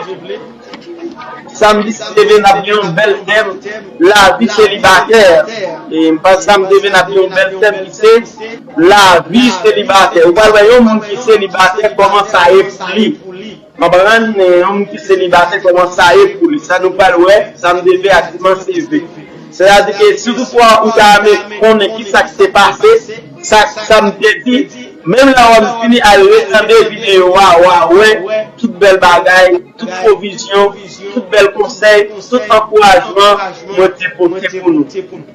Samdi, si Bondye vle, n ap gen yon bèl tèm, lavi selibatè. E m panse samdi, si Bondye vle, n ap gen yon bèl tèm ki se lavi selibatè. Ou pral wè yon moun ki selibatè, kòman sa ye pou li. Konprann, yon moun ki selibatè, kòman sa ye pou li. Sa nou pral wè, samdi ve ak dimanch se ve. Sètadi ke si toutfwa ou ta renmen konnen ki sa k te pase, sa, sa m te di, menm lè w ap fini al retande videyo a, w a wè tout bèl bagay, tout pwovizyon, tout bèl konsèy, tout ankourajman mwen te pote pou nou.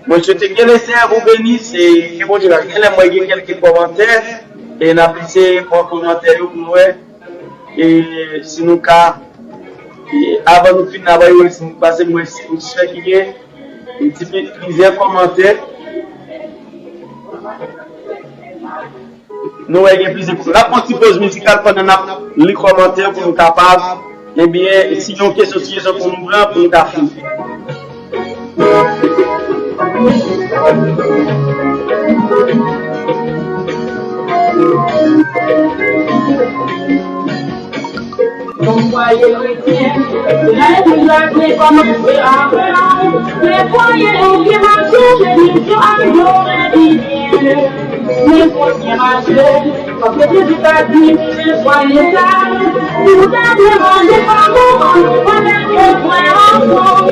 Mwen swete ke Lesenyè pou beni, se ke Bondye la. Genlè mwen gen kèlke kòmantè, e n ap eseye pran kòmantè yo pou n wè. E si nou ka, e avan nou fin, avan yo, si nou pase mwen, si nou fè ki gen, e ti plizyè kòmantè. Nou wè gen plizyè. N ap pran ti poz mizikal pandan n ap li kòmantè pou nou kapab, ebyen, si yon kesyon, ti kesyon pou nou pran, pou nou ka fini. Yon fwaye kretyen, lè nou lage kòmanse avè w, se fwaye nou ki mache, benediksyon ak glwa vini. Men kontinye mache, paske Jezi pa di, men swaye sa, si w ta vle manje pa moman, pandan ke mwen anfòm.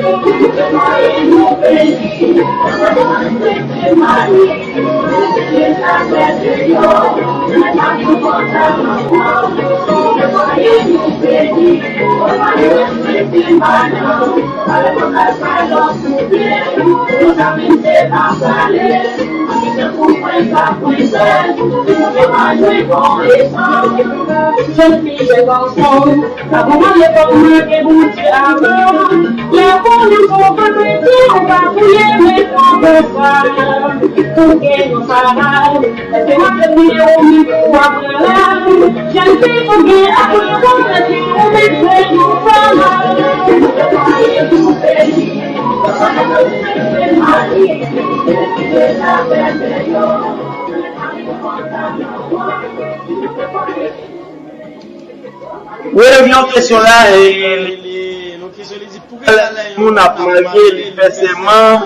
Jèn fi, jèn gason, pa pou mande kòman ke Bondye avan. Lè w konnen son vandredi, ou pa pou leve konsa. Pou gen yon travay, èske w ap fè nimewo mil pou w ap pran la? Jèn fi, pou gen apre w, èske w mete yon travay? Wi, gen yon kesyon la, e, li, li, yon kesyon, li di, poukisa lè yon moun ap marye, li fè sèman,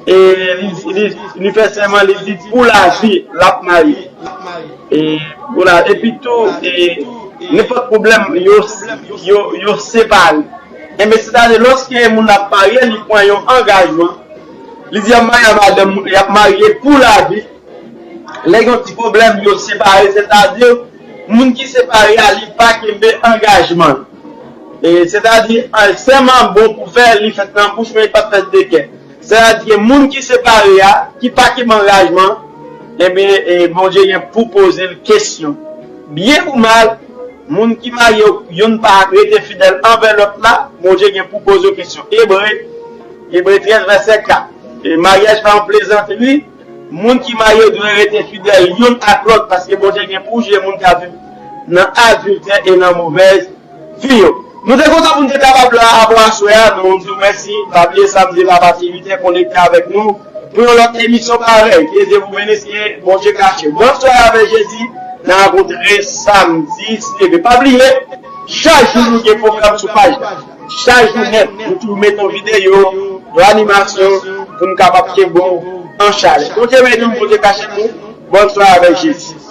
e, li, li, li fè sèman, li di pou lavi, l ap marye. E, pou la, epi tou, e, nenpòt pwoblèm, yo, yo, yo separe. Enben, sètadi, lòske moun ap marye, li pran yon angajman, li di, y ap marye a madanm, y ap marye pou lavi. Lè gen yon ti pwoblèm, yo separe, sètadi, moun ki separe a, li pa kenbe angajman l. E, sètadi, an, sèman bon pou fè, li fèt nan bouch, men li pa t fèt de kè. Sètadi, moun ki separe a, ki pa kenbe angajman, enben, e, Bondye gen pou poze l kesyon. Byen ou mal, moun ki marye yo, youn pa rete fidèl anvè lòt la, Bondye gen pou poze yo kesyon. Ebre, Ebre trèz, vèsè kat. E, maryaj pa yon plezantri. Moun ki marye yo dwe rete fidèl youn ak lòt, paske Bondye gen pou jije moun k ap viv nan adiltè e nan movèz vi yo. Nou te kontan pou nou te kapab la avè w aswè a. Nou di w mèsi. Pa bliye samdi la, apati uit è, konekte avèk nou pou yon lòt emisyon parèy. Ke Dye vous bénisse, ke Bondye kache w. Bonswa avèk Jezi. N a rankontre samdi, si Dye vle. Pa bliye, chak jou nou gen pwogram sou paj la. Chak jou nèt, nou toujou mete yon videyo, yon animasyon pou nou kapab kenbe w an chalè. Bondye beni w, Bondye kache nou. Bonswa avèk Jezi.